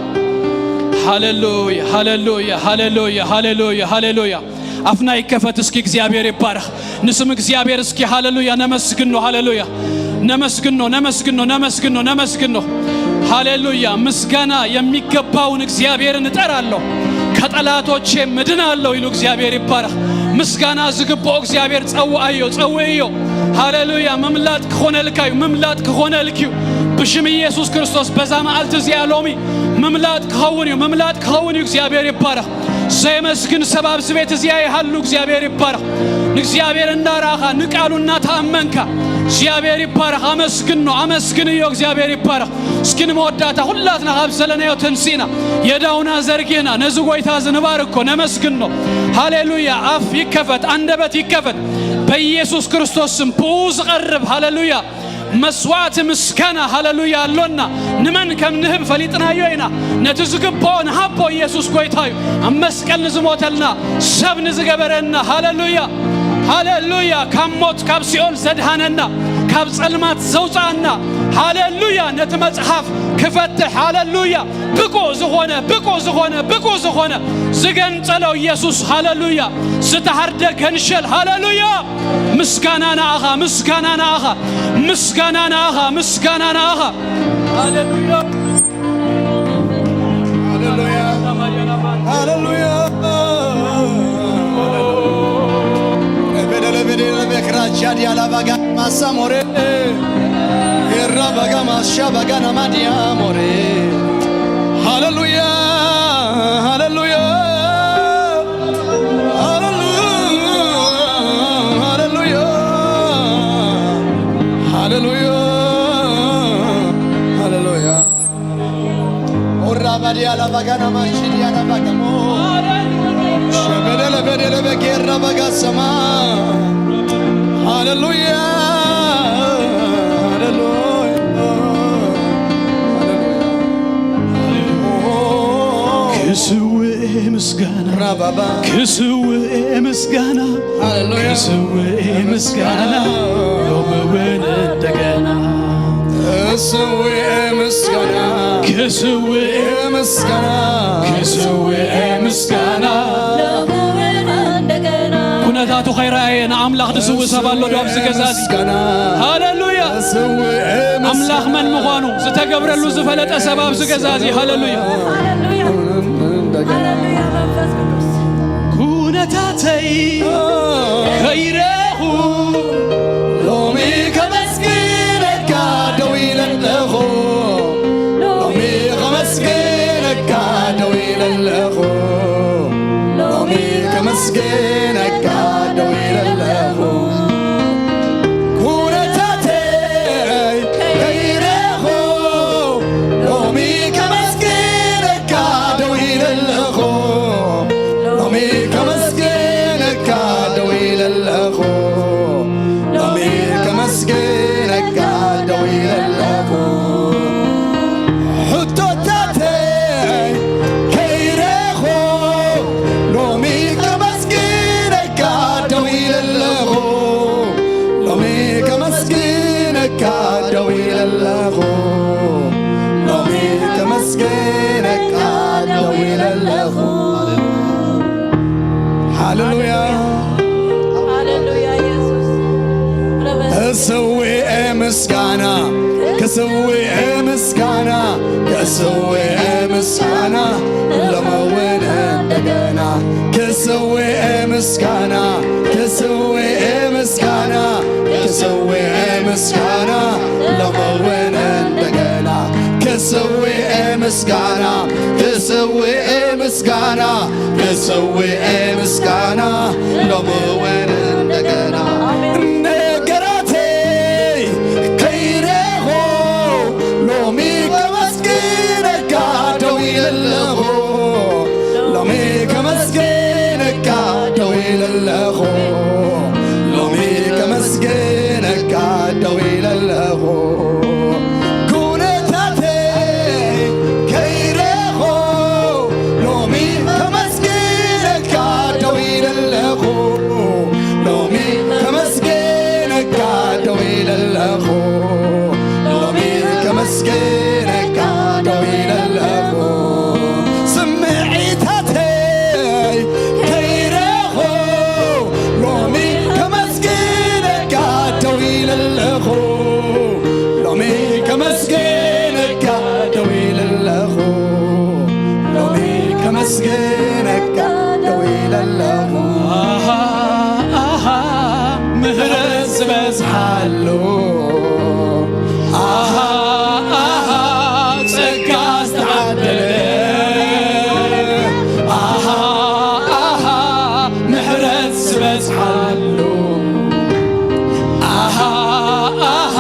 ሃሌሉያ፣ ሃሌሉያ፣ ሃሌሉያ፣ ሃሌሉያ፣ ሃሌሉያ። ኣፍና ይከፈት እስኪ፣ እግዚኣብሔር ይባረኽ። ንስም እግዚኣብሔር እስኪ ሃሌሉያ ነመስግኖ፣ ሃሌሉያ ነመስግኖ፣ ነመስግኖ፣ ነመስግኖ፣ ነመስግኖ። ሃሌሉያ ምስጋና የሚገባውን እግዚአብሔርን እጠራለሁ። ጠላቶቼ ምድን ኣለዉ ኢሉ። እግዚኣብሔር ይባረኽ። ምስጋና ዝግብኦ እግዚኣብሔር ጸውዓዮ፣ ጸውዕዮ። ሃሌሉያ። ምምላጥ ክኾነልካ እዩ፣ ምምላጥ ክኾነልክ እዩ። ብሽም ኢየሱስ ክርስቶስ በዛ መዓልቲ እዚኣ ሎሚ ምምላጥ ክኸውን እዩ፣ ምምላጥ ክኸውን እዩ። እግዚኣብሔር ይባረኽ። ዘየመስግን ሰብ ኣብዚ ቤት እዚኣ ይሃሉ። እግዚኣብሔር ይባረኽ። ንእግዚኣብሔር እንዳረኣኻ፣ ንቃሉ እናተኣመንካ፣ እግዚኣብሔር ይባረኽ። ኣመስግኖ፣ ኣመስግንዮ። እግዚኣብሔር ይባረኽ። እስኪ ንመወዳእታ ኩላትና ካብ ዘለናዮ ተንሲእና፣ የዳውና ዘርጊህና፣ ነዚ ጎይታ እዚ ንባርኮ፣ ነመስግኖ። ሃሌሉያ። ኣፍ ይከፈት፣ ኣንደበት ይከፈት። በኢየሱስ ክርስቶስ ስም ብኡ ዝቐርብ፣ ሃሌሉያ፣ መስዋዕቲ ምስጋና፣ ሃሌሉያ፣ ኣሎና። ንመን ከም ንህብ ፈሊጥናዮ ኢና። ነቲ ዝግብኦ ንሃቦ። ኢየሱስ ጎይታ እዩ። ኣብ መስቀል ንዝሞተልና፣ ሰብ ንዝገበረና፣ ሃሌሉያ፣ ሃሌሉያ፣ ካብ ሞት ካብ ሲኦል ዘድሃነና፣ ካብ ጸልማት ዘውጻኣና፣ ሃሌሉያ፣ ነቲ መጽሓፍ ክፈትሕ፣ ሃሌሉያ፣ ብቁ ዝኾነ፣ ብቁ ዝኾነ፣ ብቁ ዝኾነ፣ ዝገንጸሎ ኢየሱስ፣ ሃሌሉያ፣ ዝተሃርደ ገንሸል፣ ሃሌሉያ። ምስጋና ንኣኻ፣ ምስጋና ንኣኻ፣ ምስጋና ንኣኻ፣ ምስጋና ንኣኻ። ሃሌሉያ። ሃሌሉያ። ሃሌሉያ። ሬቤደለቤዴ ሬቤክራቻ ዲያላ ባጋ ማሳ ሞሬ። ኤራ ባጋ ማሻ ባጋ ናማዲያ ሞሬ። ሃሌሉያ። ሃሌሉያ። ሃሌሉያ። ሃሌሉያ። ሃሌሉያ። ኦራ ባዲያ ላባጋና ማንሺዲያ ላባጋሞ። ሸበደለ በደለ በጌራ ባጋሰማ። ሃሌሉያ። ሃሌሉያ። ሃሌሉያ። ክስውእ ምስጋና፣ ራባባ። ክስውእ ምስጋና፣ ሃሌሉያ። ክስውእ ምስጋና፣ ሎሚ እውን እንደገና። ክስውእ ምስጋና፣ ክስውእ ምስጋና፣ ክስውእ ምስጋና። ኩነታቱ ከይረኣየ ንኣምላኽ ዝስውእ ሰብ ኣሎ ዶ ኣብዚ ገዛ እዚ? ሃሌሉያ። ኣምላኽ መን ምዃኑ ዝተገብረሉ ዝፈለጠ ሰብ ኣብዚ ገዛ እዚ። ሃሌሉያ። ኩነታተይ ከይረኹ ሎሚ ከመስግነካ ደው ኢለ ኣለኹ። ሎሚ ከመስግነካ ደው ኢለ ኣለኹ። ሎሚ ከመስግነካ ደው ኢለ ኣለኹ። ኩነታተይ ከይረኹ ሎሚ ከመስግነካ ደው ኢለ ኣለኹ። ሎሚ ከመስግነካ ደው ኢለ ኣለኹ። ሎሚ ከመስግነካ ደው ኢለ ኣለኹ። ሕቶታተይ ከይረኹ ሎሚ ከመስግነካ ደው ኢለ ኣለኹ። ሎሚ ከመስግነካ ደው ኢለ ኣለኹ። ሎሚ ከመስግነካ ደው ኢለ ኣለኹ። ሃሌሉያ። ሃሌሉያ ኢየሱስ። ክስውእ ምስጋና፣ ክስውእ ምስጋና፣ ክስውእ ምስጋና፣ ሎሚ እውን እንደገና። ክስውእ ምስጋና፣ ክስውእ ምስጋና፣ ክስውእ ምስጋና፣ ሎሚ እውን እንደገና። ክስውእ ምስጋና፣ ክስውእ ምስጋና፣ ክስውእ ምስጋና፣ ሎሚ እውን እንደገና። ነገራተይ ከይረኹ ሎሚ ከመስግነካ ደው ኢለ ኣለኹ። ሎሚ ከመስግነካ ደው ኢለ ኣለኹ። ሎሚ ከመስግነካ ደው ኢለ ኣለኹ። ኩነታተይ ከይረኹ ሎሚ ከመስግነካ ደው ኢለ ኣለኹ። ሎሚ ከመስግነካ ደው ኢለ ኣለኹ። ሎሚ ከመስግነካ ደው ኢለ ኣለኹ። ስምዒታተይ ከይረኹ ሎሚ ከመስግነካ ደው ኢለ ኣለኹ። ሎሚ ከመስግነካ ደው ኢለ ኣለኹ። ሎሚ ከመስግነካ ዝበዝሓሉ። ኣሃ፣ ኣሃ፣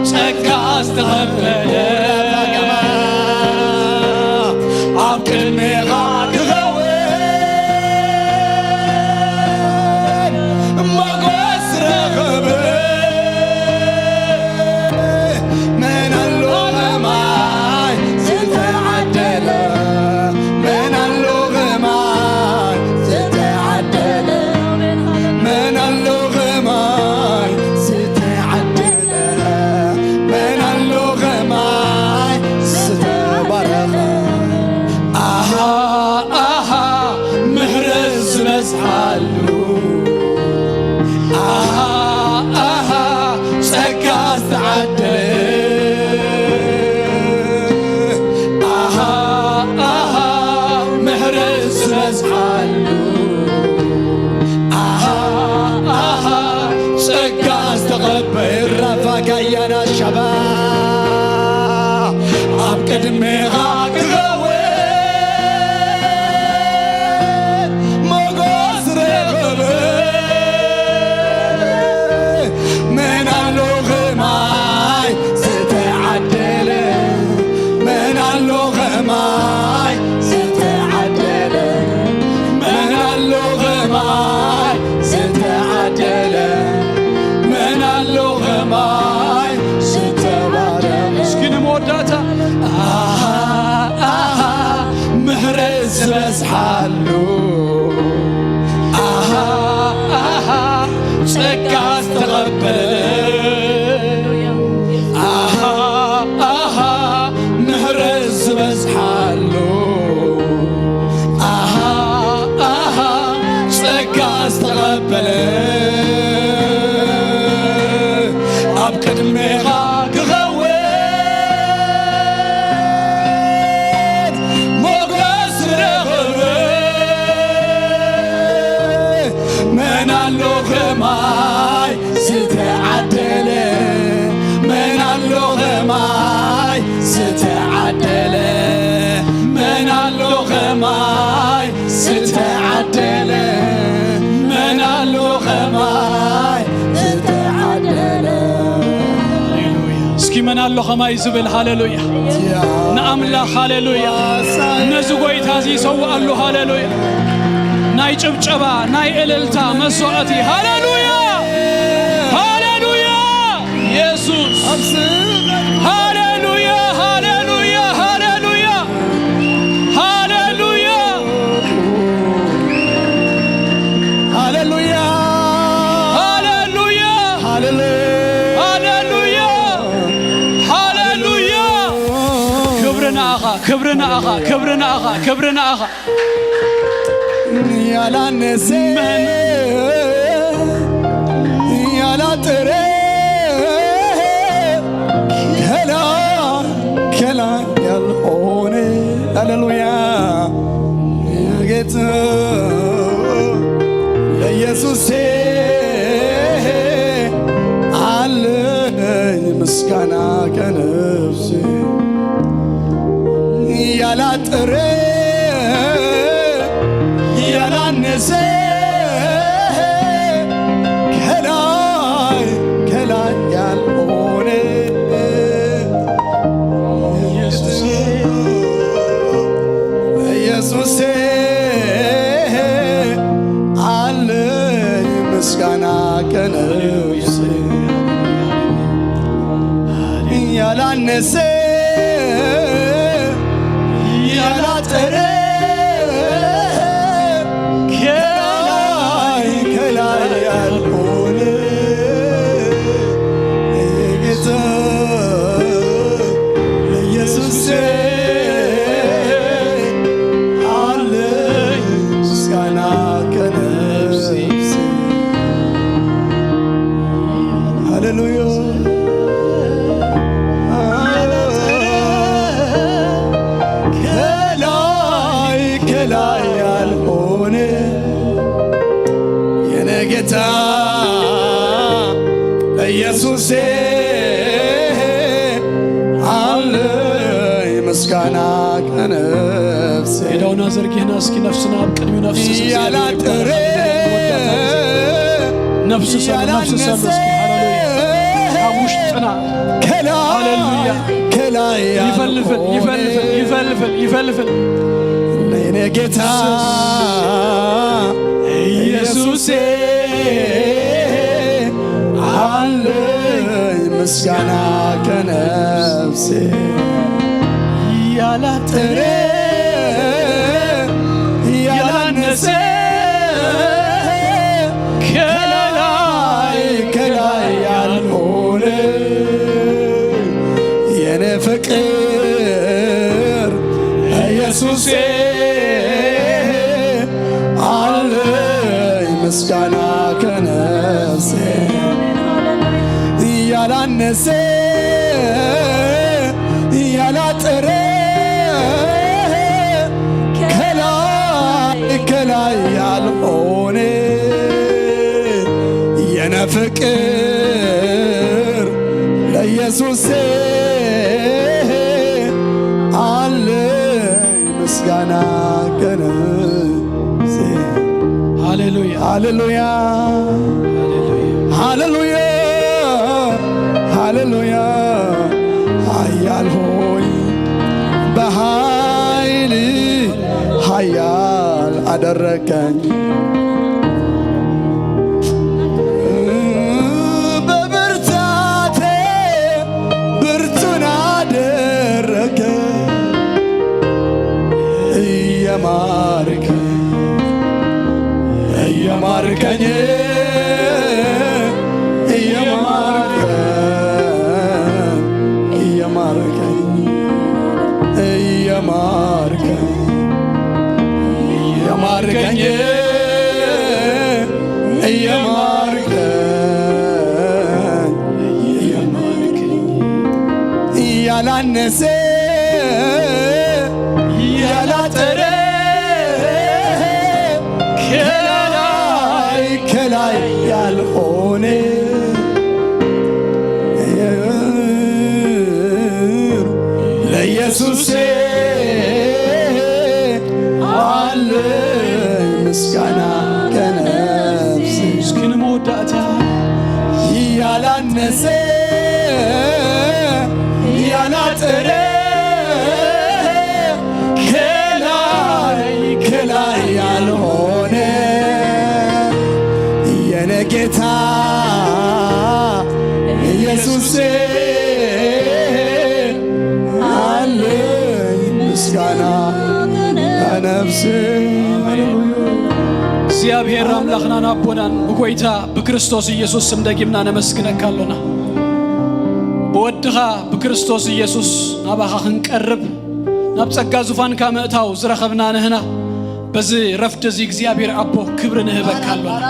ጸጋ ዝተቐበለ ኣብ ቅድሜኻ ክኸውን ሞገስ ረኸበ። መን ኣሎ ከማይ ዝተዓደለ? መን ኣሎ ከማይ ዝተዓደለ? መን ኣሎ ከማይ ዝተዓደለ? መን ኣሎ ከማይ ዝተባረኸ? ኣሃ፣ ኣሃ፣ ምሕረት ዝበዝሓሉ። ኣሃ፣ ኣሃ፣ ጸጋ ዝተዓደለ። ኣሃ፣ ኣሃ፣ ምሕረት ዝበዝሓሉ። ኣሃ፣ ኣሃ፣ ጸጋ ዝተቐበለ። ራፋ ጋያና ሻባ ኣብ ቅድሜኻ ክኸውን ሞገስ ረኸበ። መን ኣሎ ከማይ ዝተዓደለ? መን ኣሎ ከማይ ዝተዓደለ? መን ኣሎ ከማይ ዝተዓደለ? መን ኣሎ ከማይ ዝተባረኸ? እስኪ ንመወዳእታ። ኣሃ፣ ኣሃ፣ ምሕረት ዝበዝሓሉ። ኣሃ፣ ኣሃ፣ ጸጋ ዝተቐበለ። ኣሃ፣ ኣሃ፣ ምሕረት ዝበዝሓሉ። ኣሃ፣ ኣሃ፣ ጸጋ ዝተቐበለ። ኣብ ቅድሜኻ ክኸውን ሞገስ ረኸበ። መን ኣሎ ከማይ ዝተዓደለ? መን ኣሎ ከማይ ዝተዓደለ? መን ኣሎ ከማይ ዝተዓደለ? መን ኣሎ ከማይ ዝተዓደለ? ሃሌሉያ። እስኪ መን ኣሎ ከማይ ዝብል? ሃሌሉያ። ንኣምላኽ ሃሌሉያ። ነዚ ጎይታ እዚ ይሰውኣሉ። ሃሌሉያ። ናይ ጭብጨባ፣ ናይ እልልታ መስዋዕቲ። ሃሌሉያ። ሃሌሉያ። ኢየሱስ። ሃሌሉያ፣ ሃሌሉያ፣ ሃሌሉያ። ሃሌሉያ። ሃሌሉያ። ሃሌሉያ። ሃሌሉያ። ሃሌሉያ። ክብሪ ንኣኻ፣ ክብሪ ንኣኻ፣ ክብሪ ንኣኻ፣ ክብሪ ንኣኻ። ያላነሰ መን ያላጠረ ከላ ከላ ያልሆነ ሃሌሉያ ጌታ ለኢየሱሴ አለኝ ምስጋና ከነፍሴ ያላጠረ ያላነሰ ከላይ ከላይ ያልሆነ ኢየሱስ ኢየሱሴ አለኝ ምስጋና ከነፍሴ ያላነሰ ያላጠረ ከላይ ከላይ ያልሆነ ጌታ ኢየሱስ አለኝ ምስጋና ከነፍሴ። ሃሌሉያ። ከላይ ከላይ ያልሆነ የኔ ጌታ ኢየሱሴ አለኝ ምስጋና ከነፍሴ። ሜዳውና ዘርጊህና እስኪ ነፍስና ኣብ ቅድሚ ነፍሲ ያላጠረ ነፍስሰሉ፣ ነፍስሰሉ እስኪ። ሃሌሉያ። ካብ ውሽጥና። ከላይ፣ ሃሌሉያ። ከላይ ይፈልፍል፣ ያልሆነ ይፈልፍል፣ ይፈልፍል፣ ይፈልፍል። ነይኔ ጌታ ኢየሱሴ፣ አለኝ ምስጋና ከነፍሴ። ያላጠረ፣ ያላነሰ፣ ከላይ፣ ከላይ ያልሆነ የኔ ፍቅር ኢየሱሴ፣ አለኝ ምስጋና ከነፍሴ። ያላነሰ፣ ያላጠረ፣ ከላይ፣ ከላይ ያልሆነ የኔ ፍቅር ለኢየሱሴ፣ አለኝ ምስጋና ከነፍሴ። ሃሌሉያ። ሃሌሉያ። ሃሌሉያ። ሃሌሉያ። ሃሌሉያ። ኃያል ሆይ በኃይል ኃያል አደረከኝ። በብርታቴ ብርቱን አደረከ። እየማርከኝ፣ እየማርከኝ፣ እየማርከኝ፣ እየማርከኝ፣ እየማርከኝ፣ እየማርከኝ፣ እየማርከኝ፣ እየማርከኝ፣ ያላነሰ፣ ያላጠረ፣ ከላይ፣ ከላይ ያልሆነ ለኢየሱሴ አለኝ ምስጋና ከነፍሴ። እስኪ ንመወዳእታ። ያላነሰ፣ ያላጠረ፣ ከላይ፣ ከላይ ያልሆነ የኔ ጌታ ኢየሱሴ፣ አለኝ ምስጋና ከነፍሴ። ሃሌሉያ። እግዚኣብሔር ኣምላኽናን ኣቦናን ብጎይታ ብክርስቶስ ኢየሱስ ስም ደጊምና ነመስግነካ ኣሎና። ብወድኻ ብክርስቶስ ኢየሱስ ናባኻ ክንቀርብ፣ ናብ ጸጋ ዙፋንካ ምእታው ዝረኸብና ንህና፣ በዚ ረፍዲ እዚ እግዚኣብሔር ኣቦ ክብሪ ንህበካ ኣሎና።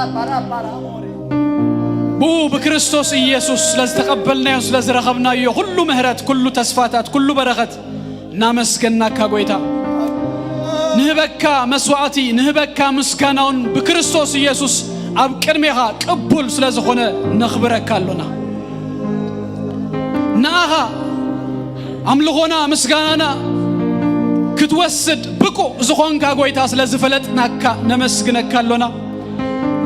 ብኡ ብክርስቶስ ኢየሱስ ስለ ዝተቐበልናዮ፣ ስለ ዝረኸብናዮ ኩሉ ምህረት፣ ኩሉ ተስፋታት፣ ኩሉ በረኸት እናመስገናካ ጎይታ፣ ንህበካ መስዋዕቲ፣ ንህበካ ምስጋናውን ብክርስቶስ ኢየሱስ ኣብ ቅድሜኻ ቅቡል ስለ ዝኾነ ነኽብረካ ኣሎና። ንኣኻ ኣምልኾና ምስጋናና ክትወስድ ብቁእ ዝኾንካ ጎይታ ስለ ዝፈለጥናካ ነመስግነካ ኣሎና።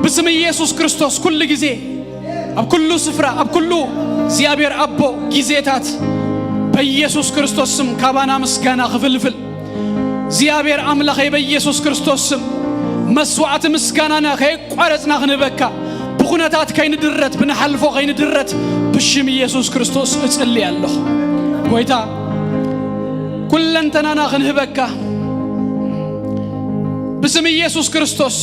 ብስም ኢየሱስ ክርስቶስ ኩሉ ግዜ ኣብ ኩሉ ስፍራ ኣብ ኩሉ እግዚኣብሔር ኣቦ ግዜታት በኢየሱስ ክርስቶስ ስም ካባና ምስጋና ክፍልፍል እግዚኣብሔር ኣምላኸይ በኢየሱስ ክርስቶስ ስም መስዋዕቲ ምስጋናና ከየቋረጽና ክንህበካ ብኹነታት ከይንድረት ብንሓልፎ ከይንድረት ብሽም ኢየሱስ ክርስቶስ እጽሊ ኣለኹ። ጎይታ ኩለንተናና ክንህበካ ብስም ኢየሱስ ክርስቶስ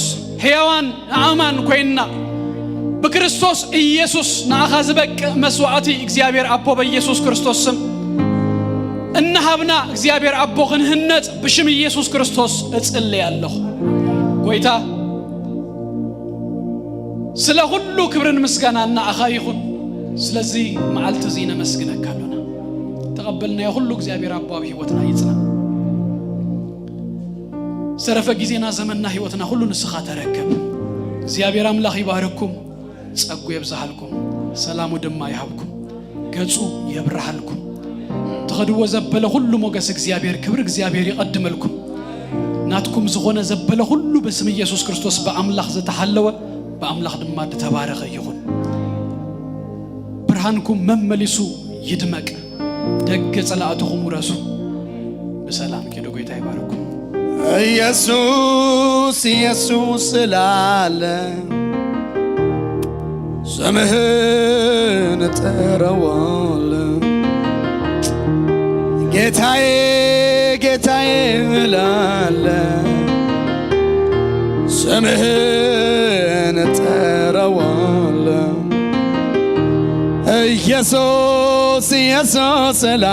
ሕያዋን ኣእማን ኮይንና ብክርስቶስ ኢየሱስ ንኣኻ ዝበቅዕ መስዋዕቲ እግዚኣብሔር ኣቦ በኢየሱስ ክርስቶስ ስም እናሃብና እግዚኣብሔር ኣቦ ክንህነጽ ብሽም ኢየሱስ ክርስቶስ እጽልይ ኣለኹ። ጎይታ ስለ ኩሉ ክብርን ምስጋና ንኣኻ ይኹን። ስለዚ መዓልቲ እዚ ነመስግነካ ኣሎና። ተቐበልናዮ ኩሉ እግዚኣብሔር ኣቦ ኣብ ህይወትና ይጽና። ዝተረፈ ግዜና፣ ዘመንና፣ ህይወትና ኩሉ ንስኻ ተረከብ። እግዚኣብሔር ኣምላኽ ይባርኩም፣ ጸጉ የብዝሃልኩም፣ ሰላሙ ድማ ይሃብኩም፣ ገጹ የብርሃልኩም። ትኸድዎ ዘበለ ኩሉ ሞገስ እግዚኣብሔር፣ ክብሪ እግዚኣብሔር ይቐድመልኩም። ናትኩም ዝኾነ ዘበለ ኩሉ በስም ኢየሱስ ክርስቶስ ብኣምላኽ ዝተሓለወ ብኣምላኽ ድማ ዝተባረኸ ይኹን። ብርሃንኩም መመሊሱ ይድመቅ፣ ደገ ጸላእትኹም ውረሱ። ብሰላም ኪዱ። ጎይታ ይባርኩም። ኢየሱስ ኢየሱስ ስላለ ስምህን እጠራዋለ። ጌታዬ ጌታዬ እላለ ስምህን እጠራዋለ። ኢየሱስ ኢየሱስ እላ